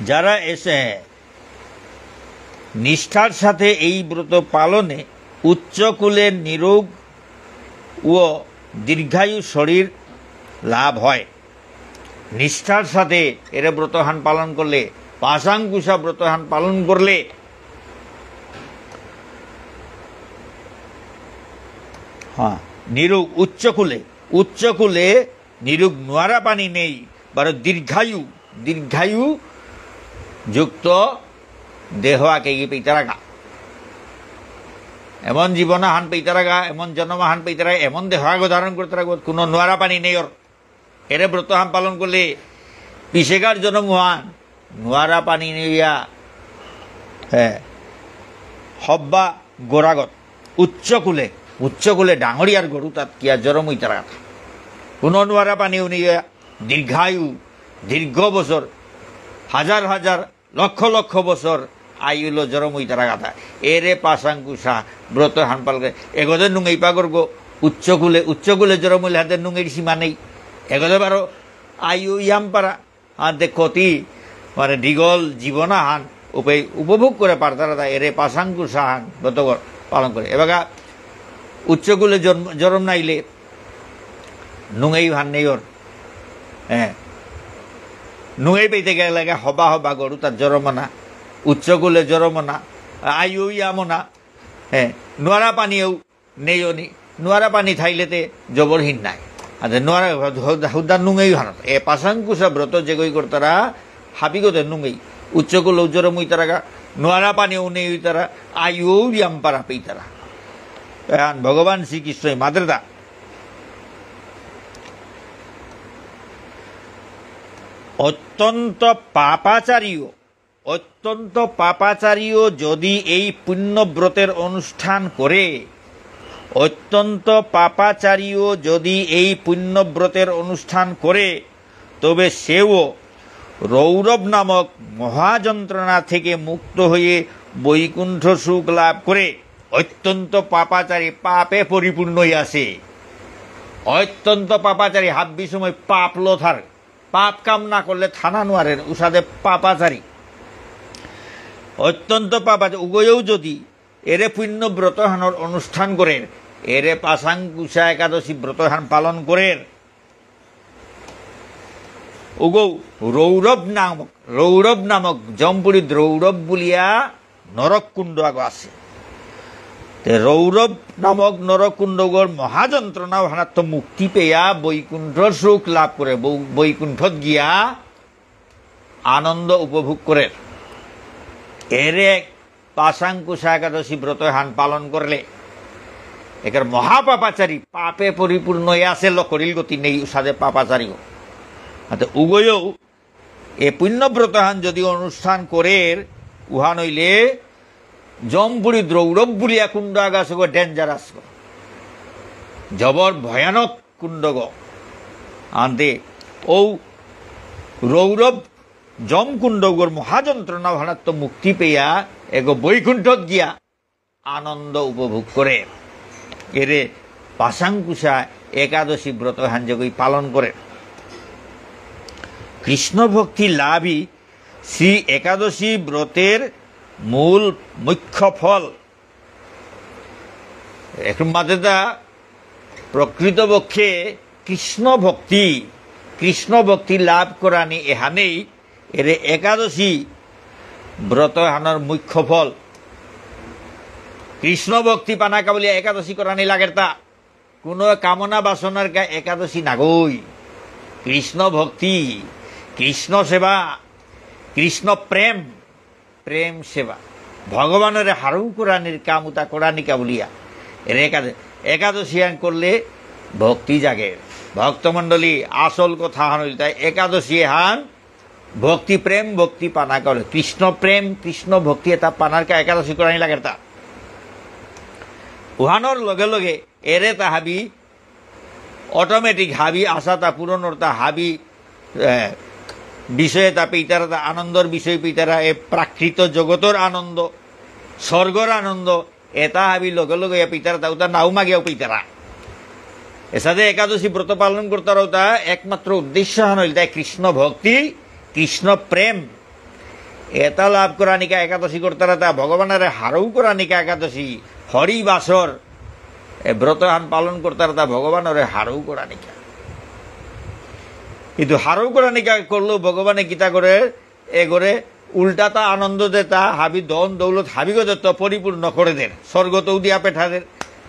যারা এসে নিষ্ঠার সাথে এই ব্রত পালনে উচ্চ কুলের নিরোগ ও দীর্ঘায়ু শরীর লাভ হয়। নিষ্ঠার সাথে এরে ব্রতহান পালন করলে, পাশাঙ্কুশা ব্রতহান পালন করলে, হ্যাঁ, নিরোগ উচ্চ কুলে, উচ্চ কুলে নিরোগ নুয়ারা পানি নেই, বারো দীর্ঘায়ু, দীর্ঘায়ু যুক্ত দেহ আকেগি পেইতারাগা। এমন জীবন আহান পেইতারাগা, এমন জন্ম আহান পেইতারাগা, এমন দেহ আগ ধারণ করতারাগা, কোনো নুয়ারা পানি নেই ওর। এরে ব্রত হান পালন করলে পিছেকার জন্ম হান নুয়ারা পানি নেইয়া, হ্যাঁ, হব্বা গোরাগত, উচ্চ কুলে, উচ্চ কুলে ডাঙরিয়ার গরু তাত কিয়া জরম হইতারা কথা। কোনো নুয়ারা পানি উনিয়া দীর্ঘায়ু, দীর্ঘ বছর, হাজার হাজার, লক্ষ লক্ষ বছর আয়ুলো জরম হইতারা কথা। এরে পাশাঙ্কুশা ব্রত হান পালকে, এগোদে নুঙেই পাগরগো, উচ্চ কুলে, উচ্চ কুলে জরম হইলে হাতে নুঙের সীমা নেই। এগোদে বারো আয়ু ইয়াম পারা, আর দে কতি, মানে, দীঘল জীবন আহান উপে-, উপভোগ করে পারতারা তা এরে পাশাঙ্কুশা হান ব্রত কর-, পালন করে। এবাকা উচ্চ কুলে জন্ম, জরম নাইলে নুঙেই হান নেই ওর। হ্যাঁ। নুঙেই পেইতে গেলে লাগে হবা হবা গরু তার জরম না, উচ্চ কুলে জরম না, আয়ু ইয়াম না, হ্যাঁ, নুয়ারা পানিও নেই অনি, নুয়ারা পানি থাইলেতে জবরহীন নাই। আদে নুয়ারা হুদা, হুদা নুঙেই হান। এ পাশাঙ্কুশা ব্রত যেগই করতারা, হাবিগতে নুঙেই। উচ্চ কুলেও জরম হইতারাগা, নুয়ারা পানিও নেই হইতারা, আয়ুও ইয়াম পারা পেইতারা। এহান ভগবান শ্রীকৃষ্ণই মাতেরতা। অত্যন্ত পাপাচারীও অত্যন্ত পাপাচারীও যদি এই পুণ্যব্রতের অনুষ্ঠান করে, অত্যন্ত পাপাচারীও যদি এই পুণ্যব্রতের অনুষ্ঠান করে, তবে সেও রৌরব নামক মহাযন্ত্রণা থেকে মুক্ত হয়ে বৈকুণ্ঠ সুখ লাভ করে। অত্যন্ত পাপাচারী, পাপে পরিপূর্ণ হয়ে আছে। অত্যন্ত পাপাচারী, হাব্বি সময় পাপ লথার। পাপ কাম না করলে থানা নোয়ারের, উসাদে পাপাচারী। অত্যন্ত পাপাচারী, উগয়েও যদি এরে পুণ্য ব্রত হানর অনুষ্ঠান করের, এরে পাশাঙ্কুশা একাদশী ব্রত হান পালন করের, উগৌ রৌরব নামক, রৌরব নামক জম্পুরি দ্রৌরব বুলিয়া নরক কুণ্ড আগ আছে। তে রৌরব নামক নরক কুণ্ডগর মহাযন্ত্রণা হানাত্ত মুক্তি পেয়া বৈকুণ্ঠর সুখ লাভ করে, বৈ-, বৈকুণ্ঠত গিয়া আনন্দ উপভোগ করে। এরে পাশাঙ্কুশা একাদশী ব্রত হান পালন করলে একের মহাপাপাচারী, পাপে পরিপূর্ণ হয়ে আছে, লকরিল গতি নেই, উসাদে পাপাচারী। আতে উগয়ও এ পুণ্যব্রতহান যদি অনুষ্ঠান করের, উহান হইলে জম্পুরি দ্রৌরব বুলিয়া কুণ্ড আগ আছে গো, dangerous গো। জবর ভয়ানক কুণ্ড গো। আনতে ও রৌরব যমকুণ্ডগর মহাযন্ত্রণা ভানাত্ত মুক্তি পেয়া এগো বৈকুণ্ঠত গিয়া আনন্দ উপভোগ করে। এরে পাশাঙ্কুশা একাদশী ব্রত হাঞ্জগই পালন করে। কৃষ্ণ ভক্তি লাভই শ্রী একাদশী ব্রতের মূল মুখ্য ফল। এখন মাতেতা প্রকৃতপক্ষে কৃষ্ণ ভক্তি, কৃষ্ণ ভক্তি লাভ করানি এহানেই এরে একাদশী ব্রত হানর মুখ্য ফল। কৃষ্ণ ভক্তি পানাকা বুলিয়া একাদশী করানি লাগেরতা। কোনো কামনা বাসনার কা একাদশী নাগই। কৃষ্ণ ভক্তি, কৃষ্ণ সেবা, কৃষ্ণ প্রেম, প্রেম সেবা। ভগবানরে হারৌ করানির কাম উতা করানিকা বুলিয়া। এরে একাদ-, একাদশী হান করলে ভক্তি জাগে। ভক্তমণ্ডলী, আসল কথা হান হইল তাই একাদশী হান ভক্তি প্রেম, ভক্তি পানা করে। কৃষ্ণ প্রেম, কৃষ্ণ ভক্তি এতা পানার কা একাদশী করানি লাগেরতা। উহানর লগে লগে এরে তা হাবি automatic হাবি আশা তা পূরণ অরতা হাবি, এ, বিষয়ে তা পেইতারা তা আনন্দর বিষয় পেইতারা এ প্রাকৃত জগতর আনন্দ, স্বর্গর আনন্দ, এতা হাবি লগে লগে ইয়া পেইতারা তা উতা নাও মাগিয়াও পেইতারা। এসাদে একাদশী ব্রত পালন করতারা উতা একমাত্র উদ্দেশ্য হান হইল তাই কৃষ্ণ ভক্তি, কৃষ্ণ প্রেম। এতা লাভ করানিকা একাদশী করতারা তা ভগবানরে হারৌ করানিকা একাদশী, হরি বাসর, এ ব্রত হান পালন করতারা তা ভগবানরে হারৌ করানিকা। কিন্তু হারৌ করানিকা করলেও ভগবানে কিতা করে, এগরে উল্টাতা আনন্দ দেতা, হাবি ধন দৌলত হাবিগো দেত পরিপূর্ণ করে দের, স্বর্গতেও দিয়া পেঠা দের,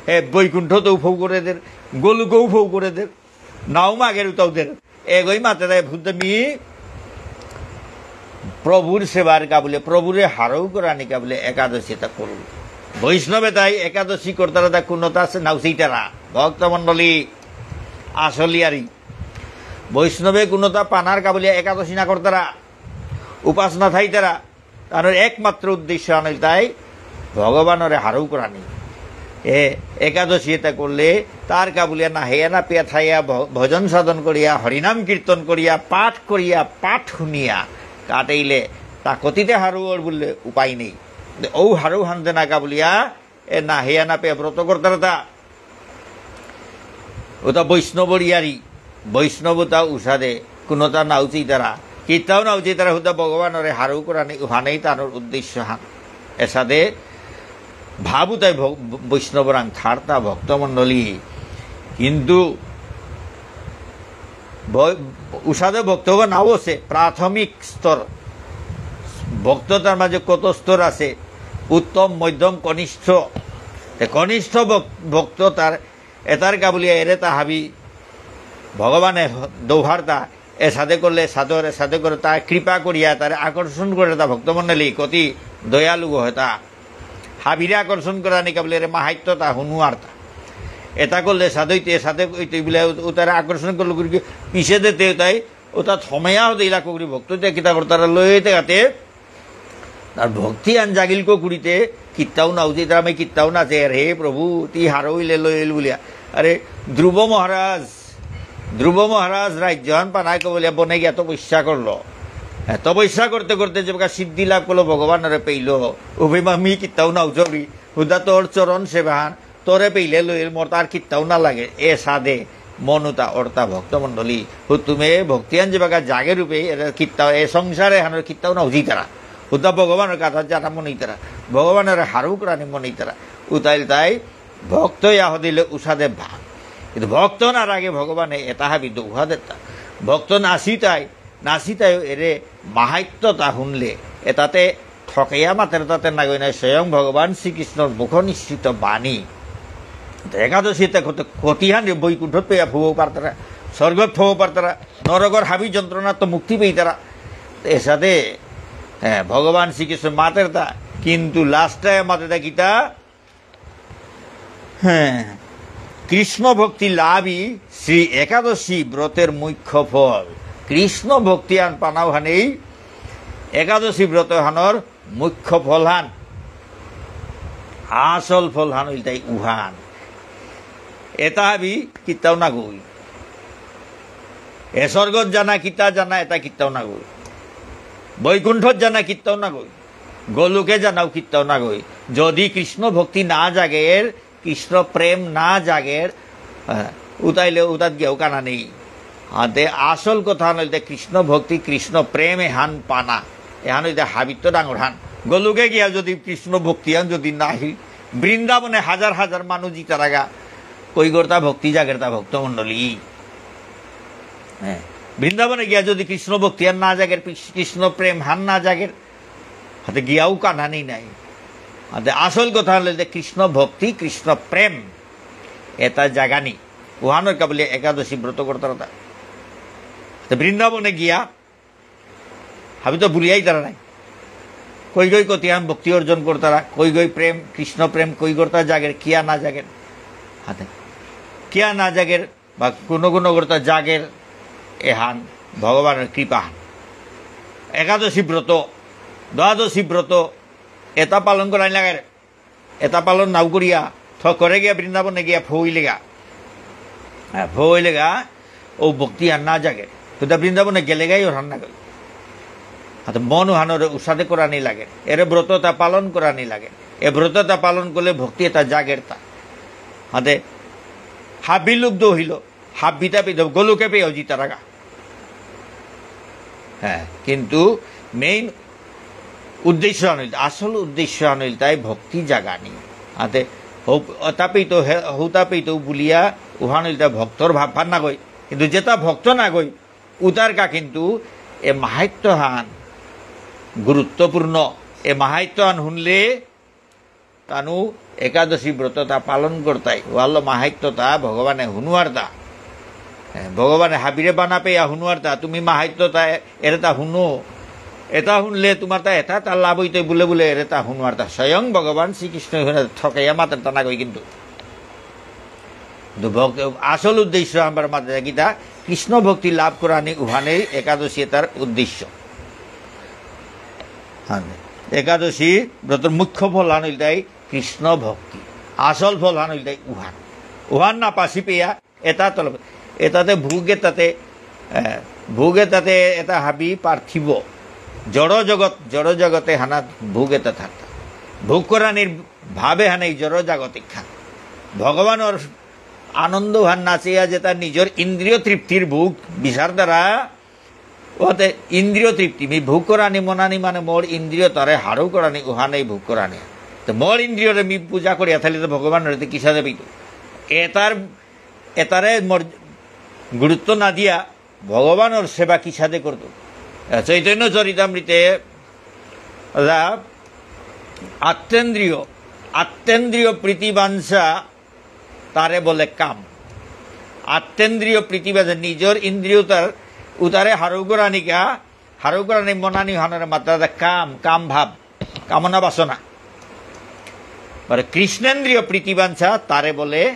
এ বৈকুণ্ঠতেও ফৌ করে দের, গোলুকেও ফৌ করে দের, নাও মাগের উতাও দের। এগই মাতে দেয় বুদ্ধ মি প্রভুর সেবার কা বুলে, প্রভুরে হারৌ করানি কা বুলে একাদশী তা করল। বৈষ্ণবে তাই একাদশী করতারা তা কোনতা সে নাও সেইতারা। ভক্তমণ্ডলী, আসলিয়ারি। বৈষ্ণবে কোনতা পানার কা বুলে একাদশী না করতারা, উপাস না থাইতারা। তার একমাত্র উদ্দেশ্য আনিল তাই ভগবানরে হারৌ করানি। এ একাদশী এতা করলে তার কা বুলিয়া না হেয়া না পেয়া থাইয়া ভ-, ভজন সাধন করিয়া, হরিনাম কীর্তন করিয়া, পাঠ করিয়া, পাঠ শুনিয়া কাটেইলে তা কতিতে হারৌ অর বুললে উপায় নেই। তে ঔ হারৌ হানতে না কা বুলিয়া এ না হেয়া না পেয়া ব্রত করতারা তা। ওটা বৈষ্ণবর ইয়ারি, বৈষ্ণবতা উসাদে, কোনোটা নাউচি তারা, কিতাও নাউচি তারা, হুদা ভগবানরে হারৌ করানি, উহানেই তানোর উদ্দেশ্য হান। এসাদে ভাবুতাই ভগ-, বৈষ্ণবরাং থার্তা ভক্তমণ্ডলী। কিন্তু ব-, উসাদে ভক্তগ নাও আছে, প্রাথমিক স্তর। ভক্ততার মাঝে কত স্তর আছে, উত্তম, মধ্যম, কনিষ্ঠ। তে কনিষ্ঠ ভক-, ভক্ততার এতার কা বুলিয়া এরে তা হাবি ভগবানে দৌহারতা, এসাদে করলে সাদর, এসাদে করে তা কৃপা করিয়া তারে আকর্ষণ করে তা ভক্তমণ্ডলী, কতি দয়ালু হয় তা। হাবিরে আকর্ষণ করানি কা বুলে এরে মাহাত্ম্য তা হুনুয়ারতা। এতা করলে সাদইতে, সাদে কইতে বুলে উতারে আকর্ষণ করলো করি পিছে দেতে তাই ওটা থমেয়া হতে ইলা করি ভক্ত তে কিতা করতারা লইতে গাতে তার ভক্তি আন জাগিল কো কুড়িতে, কিত্তাও না উচিত, আমি কিত্তাও না চেয়ার, হে প্রভু, তি হারৌ ইলে লইল বুলিয়া। আরে, ধ্রুব মহারাজ, ধ্রুব মহারাজ রাজ্যহান পানায় কো বুলিয়া বনে গিয়া তপস্যা করলো। হ্যাঁ, তপস্যা করতে করতে যেবাকা সিদ্ধি লাভ করলো, ভগবানরে পেইল, উভে মামি কিত্তাও না উচরি, হুদা তোর চরণ সেবাহান, তোরে পেইলে লইল, মোর তার কিত্তাও না লাগে। এসাদে মনুতা অর্তা ভক্তমণ্ডলী, হুতুমে ভক্তিয়ান যেবাকা জাগে রূপে, এরা কিত্তাও, এ সংসারে হানোর কিত্তাও না উজিতারা। হুদা ভগবানর কথা জানা মনিতারা, ভগবানর হারৌ করানি মনিতারা। উতাইল তাই ভক্ত ইয়া হদিলে উসাদে ভাগ। কিন্তু ভক্ত না রাগে ভগবানে এতা হাবি দৌহা দেতা। ভক্ত নাসিতাই, নাসিতাই এরে মাহাত্ম্যতা হুনলে, এতাতে ঠকেয়া মাতের তাতে নাগই নাই, স্বয়ং ভগবান শ্রীকৃষ্ণর মুখ নিঃসৃত বাণী। তো একাদশীতে কত কতিহান বৈকুণ্ঠত পেয়া ফুব পারতারা, স্বর্গত ফুব পারতারা, নরকর হাবি যন্ত্রণা তো মুক্তি পেইতারা। এসাদে, হ্যাঁ, ভগবান শ্রীকৃষ্ণ মাতের তা, কিন্তু লাস্টে মাতে তা গীতা, হ্যাঁ, কৃষ্ণ ভক্তি লাভই শ্রী একাদশী ব্রতের মুখ্য ফল। কৃষ্ণ ভক্তি আন পানাও হানেই একাদশী ব্রত হানর মুখ্য ফল হান, আসল ফল হান ইলতাই উহান। এতা হাবি কিতাও না গই। এ স্বর্গত জানা কিতা জানা, এটা কিতাও না গই। বৈকুণ্ঠত জানা কিতাও না গই। গোলোকে জানাও কিতাও না গই। যদি কৃষ্ণ ভক্তি না জাগের, কৃষ্ণ প্রেম না জাগের, হ্যাঁ, উতাইলে উতাত গিয়াও কানা নেই। আতে আসল কথা হান হইতে কৃষ্ণ ভক্তি, কৃষ্ণ প্রেম এহান পানা। এহান হইতে হাবিত্ত ডাঙর হান। গোলোকে গিয়া যদি কৃষ্ণ ভক্তি হান যদি নাহি, বৃন্দাবনে হাজার হাজার মানুষ জিতারাগা, কই গর্তা ভক্তি জাগেরতা ভক্তমণ্ডলী। হ্যাঁ, বৃন্দাবনে গিয়া যদি কৃষ্ণ ভক্তি হান না জাগের, কৃষ্ণ প্রেম হান না জাগের, হাতে গিয়াও কানানি নাই। হাতে আসল কথা হলো যে কৃষ্ণ ভক্তি, কৃষ্ণ প্রেম, এটা জাগানি। উহানর কা বুলে একাদশী ব্রত করতারা তা। হাতে বৃন্দাবনে গিয়া, হাবি তো ভুলিয়াই তারা নাই। কই গই কতিয়াম ভক্তি অর্জন করতারা, কই গই প্রেম, কৃষ্ণ প্রেম, কই করতা জাগের, কিয়া না জাগের। হাতে কিয়া না জাগের, বা কোনো কোনো করতা জাগের, এহান ভগবানের কৃপা। একাদশী ব্রত, দ্বাদশী ব্রত, এটা পালন করাই লাগে। এটা পালন নাও করিয়া, থ করে গিয়া বৃন্দাবনে গিয়া ফইলেগা। হ্যাঁ, ফইলেগা, ও ভক্তি আর না জাগে। তো তা বৃন্দাবনে গেলেগাই ওর হান্না গেল। হাতে মন হানরে উসাদে করানি লাগে। এরে ব্রততা পালন করানি লাগে। এ ব্রততা পালন করলে ভক্তি এটা জাগের তা। হাতে হাবি লুব্ধ হইল। হাবিতা পেয়ে গোলোকে পেয়ে জিতারাগা। হ্যাঁ, কিন্তু মেইন উদ্দেশ্য আনিল, আসল উদ্দেশ্য আনিল তাই ভক্তি জাগানি। আতে হৌ-, অতাপেই তো হে-, হৌতাপেই তো বুলিয়া উহানিল তাই ভক্তর ভাব ভাব না গই। কিন্তু যেটা ভক্ত না গই, উতার কা কিন্তু এ মাহাত্ম্য হান গুরুত্বপূর্ণ। এ মাহাত্ম্য হান শুনলে তানু একাদশী ব্রততা পালন করতাই, ওয়াল্ল মাহাত্ম্যতা ভগবানে হুনুয়ারতা। এ, ভগবানে হাবিরে বানা পেয়া হুনুয়ারতা, তুমি মাহাত্ম্যতা এ-, এরেতা হুনো। এটা শুনলে তোমার তা এটা তা লাভ হইতে বুলে বুলে এরেতা হুনুয়ারতা। স্বয়ং ভগবান শ্রীকৃষ্ণ হুনে ঠকাইয়া মাতের তা না কই কিন্তু। কিন্তু ভক্ত, আসল উদ্দেশ্য আমার মাতে গীতা, কৃষ্ণ ভক্তি লাভ করানি উহানেই একাদশী এটার উদ্দেশ্য। হ্যাঁ, একাদশী ব্রতর মুখ্য ফল হান হইলতাই কৃষ্ণ ভক্তি, আসল ফল হান হইলতাই উহান। উহান না পাসি পেয়া, এটা তলব, এটাতে ভোগ এটাতে, এ, ভোগ এটাতে এটা হাবি পার্থিব, জড় জগৎ, জড় জগতে হানাত ভোগ এটা থাকতা। ভোগ করানির ভাবে হান এই জড় জাগতিক খান। ভগবানর আনন্দ হান নাচিয়া যেটা নিজের ইন্দ্রিয় তৃপ্তির ভোগ বিচার দ্বারা ওতে ইন্দ্রিয় তৃপ্তি, মি ভোগ করানি মনানি মানে মোর ইন্দ্রিয় তারে হারৌ করানি, উহানেই ভোগ করানি। তো মোর ইন্দ্রিয়রে মি পূজা করিয়া থাকলে তো ভগবান রইতে কিসাদে পেইতো? এটার, এটারে মোর গুরুত্ব না দিয়া ভগবানর সেবা কিসাদে করতো? এ, চৈতন্য চরিতামৃতে রা আত্মেন্দ্রিয়, আত্মেন্দ্রিয় প্রীতিবাঞ্ছা তারে বলে কাম। আত্মেন্দ্রিয় প্রীতিবাঞ্ছা, নিজের ইন্দ্রিয় তার উতারে হারৌ করানিকা, হারৌ করানি মনানি হানরে মাত্রা দা কাম, কাম ভাব, কামনা বাসনা। আর কৃষ্ণেন্দ্রিয় প্রীতিবাঞ্ছা তারে বলে,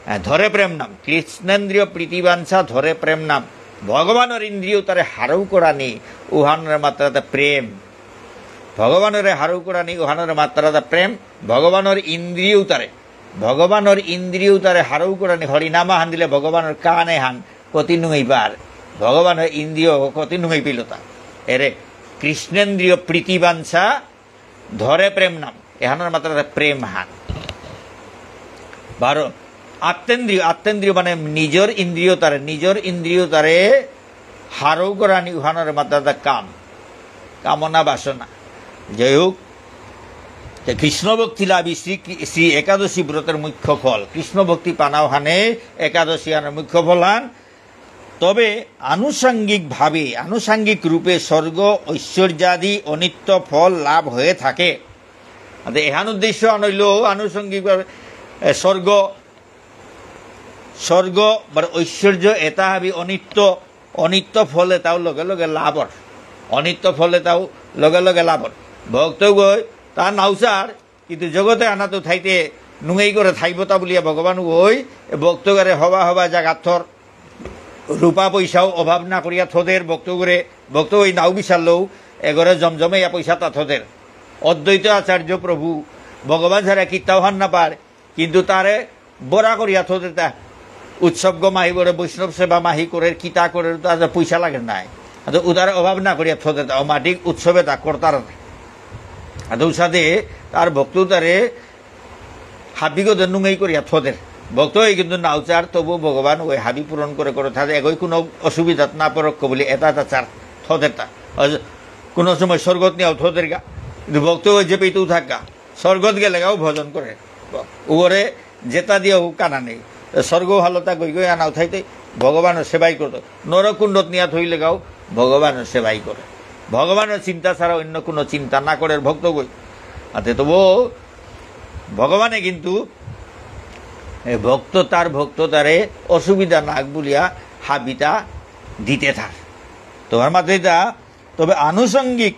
আহ, ধরে প্রেম নাম। কৃষ্ণেন্দ্রিয় প্রীতিবাঞ্ছা ধরে প্রেম নাম। ভগবানর ইন্দ্রিয় তারে হারৌ করানি, উহানরে মাত্রা দা প্রেম। ভগবানরে হারৌ করানি, উহানরে মাত্রা দা প্রেম। ভগবানর ইন্দ্রিয় তারে ভগবানর ইন্দ্রিয় তারে হারৌ করানি হরিনামা হান দিলে ভগবানর কানে হান কতি নুঙেই পার। ভগবানর ইন্দ্রিয় কতি নুঙেই পিলতা। এরে কৃষ্ণেন্দ্রিয় প্রীতিবাঞ্ছা ধরে প্রেম নাম। এহানর মাত্রা প্রেম হান। বারো, আত্মেন্দ্রিয়, আত্মেন্দ্রিয় মানে নিজের ইন্দ্রিয় তারে, নিজের ইন্দ্রিয় তারে হারৌ করানি উহানরে মাত্রা দা কাম, কামনা বাসনা। যাই হোক, যে কৃষ্ণ ভক্তি লাভই শ্রী, শ্রী একাদশী ব্রতের মুখ্য ফল। কৃষ্ণ ভক্তি পানা উহানে একাদশী আনার মুখ্য ফল হান। তবে আনুষঙ্গিকভাবে, আনুষঙ্গিক রূপে স্বর্গ ঐশ্বর্যাদি অনিত্য ফল লাভ হয়ে থাকে। আতে এহান উদ্দেশ্য আনইল আনুষঙ্গিকভাবে, এ, স্বর্গ স্বর্গ বা ঐশ্বর্য এটা হাবি অনিত্য, অনিত্য ফল এটাও লগে লগে লাভর, অনিত্য ফল এটাও লগে লগে লাভর। ভক্ত গই তা নাউচার, কিন্তু জগতে আনাতো থাইতে নুঙেই করে থাইব তা বুলিয়া ভগবান গই এ ভক্ত গরে হবা হবা জাগাত থর, রূপা পয়সাও অভাব না করিয়া থদের ভক্ত গরে, ভক্ত গই নাও বিচারলেও এগরে জমজমে ইয়া পয়সা তা থদের। অদ্বৈত আচার্য প্রভু ভগবান ছাড়া কিতাও হান না পার, কিন্তু তারে বড়া করিয়া থদেতা। উৎসবগ মাহি করে, বৈষ্ণব সেবা মাহি করে, কিতা করে, তার পয়সা লাগে নাই। আর উতার অভাব না করিয়া থদের তা, অমাটিক উৎসবে তা করতার। আর উসাদে তার ভক্ত তারে হাবিগদে নুঙেই করিয়া থদের। ভক্ত হয়ে কিন্তু নাও চার, তবু ভগবান ওই হাবি পূরণ করে করে থাকে। এগোই কোনো অসুবিধা না পড়ক বলে এটা এটা চার থদের তা। আর কোনো সময় স্বর্গত নিয়েও থদের গা। কিন্তু ভক্ত হয়ে যে পেতেও থাকা। স্বর্গত গেলেগাও ভজন করে। ওরে যেটা দিয়েও কানা নেই। স্বর্গ ভালো তা গই গই আনাও থাইতে ভগবানের সেবাই করতো। নরকুণ্ডত নিয়া থইলেগাও ভগবানের সেবাই করে। ভগবানের চিন্তা ছাড়া অন্য কোনো চিন্তা না করে ভক্ত গই। আতে তবু ভগবানে কিন্তু এ ভক্ত তার ভক্ত তারে অসুবিধা নাক বুলিয়া হাবিতা দিতে থার। তোমার মাঝে যা, তবে আনুষঙ্গিক,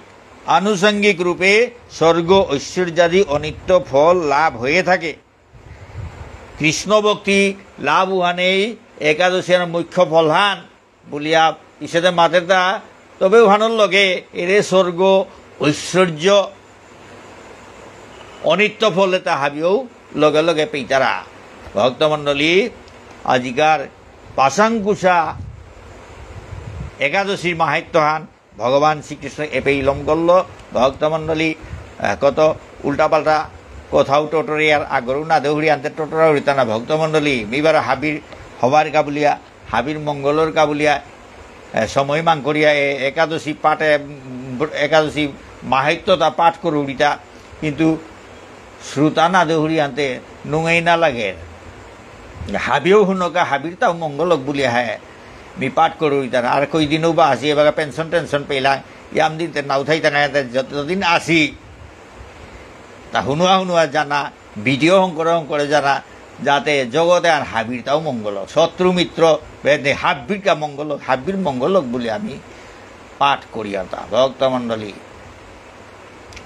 আনুষঙ্গিক রূপে স্বর্গ ঐশ্বর্যাদি অনিত্য ফল লাভ হয়ে থাকে। কৃষ্ণ ভক্তি লাভ উহানেই একাদশীর মুখ্য ফলহান বুলিয়া পিছেদে মাতেরতা, তবে উহানর লগে এরে স্বর্গ, ঐশ্বর্য, অনিত্য ফল এতা হাবিও লগে লগে পেইতারা। ভক্তমণ্ডলী, আজিকার পাশাঙ্কুশা একাদশীর মাহাত্ম্যহান ভগবান শ্রীকৃষ্ণ এপেই লম করল। ভক্তমণ্ডলী, আহ, কত উল্টাপাল্টা কথাও টোটরিয়ার আগরও না দেহুরি আনতে টোটরা উড়িতা না ভক্তমণ্ডলী। মিবার হাবির হবার কাবুলিয়া, হাবির মঙ্গলর কাবুলিয়া, এ, সময় মাং করিয়া এ একাদশী পাঠে, উম, একাদশী মাহাত্ম্যতা পাঠ করুরিতা, কিন্তু শ্রোতা না দেহুরি আনতে নুঙেই না লাগে। হাবিও হুনকা, হাবির তাও মঙ্গলক বুলিয়া হে, মি পাঠ করুরিতা না। আর কই দিনও বা আসি, এবার পেনশন টেনশন পেলাম, ইয়াম দিন তে নাও থাইতা না, এতে যতদিন আসি, তা হুনুয়া হুনুয়া জানা, ভিডিও হং করে হং করে যারা, যাতে জগতে আর হাবির তাও মঙ্গল হোক, শত্রু মিত্র ভেদে হাবির কা মঙ্গল হোক, হাবির মঙ্গল হোক বলে আমি পাঠ করি আর তা। ভক্তমণ্ডলী,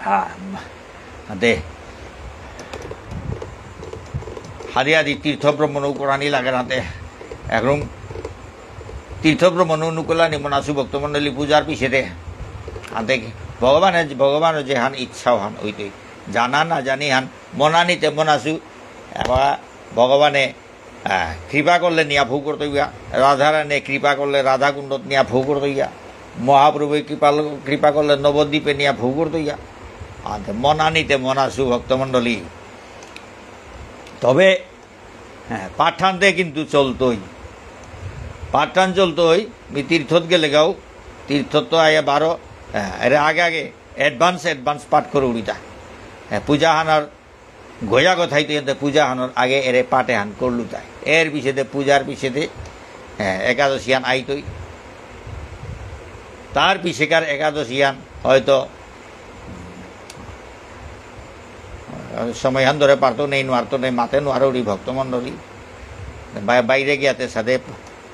হ্যাঁ, দে। হাদি হাদি তীর্থ ভ্রমণ করানি লাগে নাতে। এখন তীর্থ ভ্রমণ নুকলানি মনাসু ভক্তমণ্ডলী পূজার পিছেতে। আনতে ভগবানের, ভগবানের যেহান ইচ্ছা হান ওইতই। জানা না জানি হান মনানিতে মনাসু, এবার ভগবানে, আহ, কৃপা করলে নিয়া ভোগ করতে গিয়া, রাধারানী কৃপা করলে রাধাকুণ্ডত নিয়া ভোগ করতে গিয়া, মহাপ্রভু কৃপা, কৃপা করলে নবদ্বীপে নিয়া ভোগ করতে গিয়া। আনতে মনানিতে মনাসু ভক্তমণ্ডলী। তবে, হ্যাঁ, পাঠানতে কিন্তু চলতই। পাঠান চলতই, মি তীর্থত গেলে গাও, তীর্থত তো আয়া বারো, হ্যাঁ, এর আগে আগে advance, advance পাঠ করে উড়িতা। হ্যাঁ, পূজা হানার গয়া কথাই তো এতে পূজা হানোর আগে এরে পাঠে হান করলু তাই। এর পিছেতে, পূজার পিছেতে, হ্যাঁ, একাদশী হান আইতই। তার পিছেকার একাদশী হান হয়তো, উম, সময় হান ধরে পারতো নেই, নোয়ারতো নেই, মাতে নোয়ারো রি ভক্তমণ্ডলী। বা-, বাইরে গিয়াতে সাথে,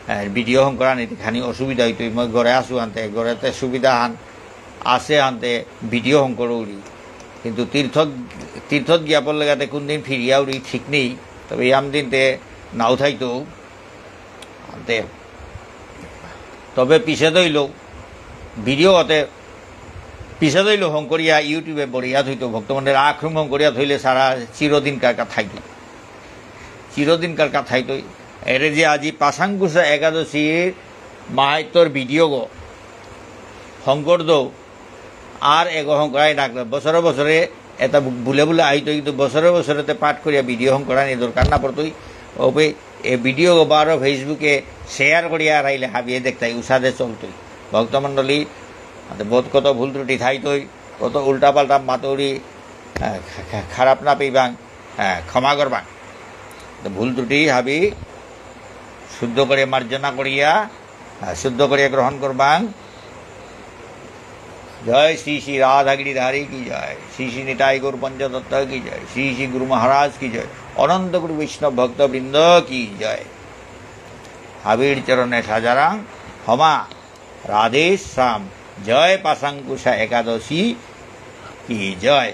আহ, ভিডিও হং করা নিতে খানি অসুবিধা হইতই। মই ঘরে আসু আনতে, ঘরেতে সুবিধা হান আছে আনতে ভিডিও হং করো উড়ি। কিন্তু তীর্থত, তীর্থত গিয়া পড়লে গাতে কোন দিন ফিরিয়া উড়ি ঠিক নেই। তবে ইয়াম দিনতে নাও থাইতো আনতে। তবে পিছে দইল ভিডিও হতে পিছে দইল হং করিয়া YouTube-এ বড়িয়া থইতো ভক্তমণ্ডলী আক্রম হং করিয়া থইলে সারা চিরদিন কার কা থাইতো। চিরদিন কার কা থাইতো। এরে যে আজি পাশাঙ্কুশা একাদশীর মাহাত্ম্যর ভিডিও গো হং করদৌ, আর এগো হং করাই রাখলে। বছরে বছরে এটা বু-, বুলে বুলে আইতো, কিন্তু বছরে বছরে তে পাঠ করিয়া ভিডিও হং করানি দরকার না পড়তই। ওপে এ ভিডিও গো বারো Facebook-এ share করিয়া রাইলে হাবিয়ে দেখতাই, উসাদে চলতই। ভক্তমণ্ডলী, আতে বহুত কত ভুল ত্রুটি থাইতই, কত উল্টাপাল্টা মাতুরি, আহ, খা-, খা-, খারাপ না পেইবাং, আহ, ক্ষমা করবাং। তো ভুল ত্রুটি হাবি শুদ্ধ করে মার্জনা করিয়া, আহ, শুদ্ধ করে গ্রহণ করবাং। জয় শ্রী শ্রী রাধা গিরিধারী কি জয়, শ্রী শ্রী নিতাই গৌর পঞ্চতত্ত্ব কি জয়, শ্রী শ্রী গুরু মহারাজ কি জয়, অনন্ত গুরু বৈষ্ণব ভক্তবৃন্দ কি জয়। হাবির চরণে সাজারাং হমা রাধে শ্যাম। জয় পাশাঙ্কুশা একাদশী কি জয়।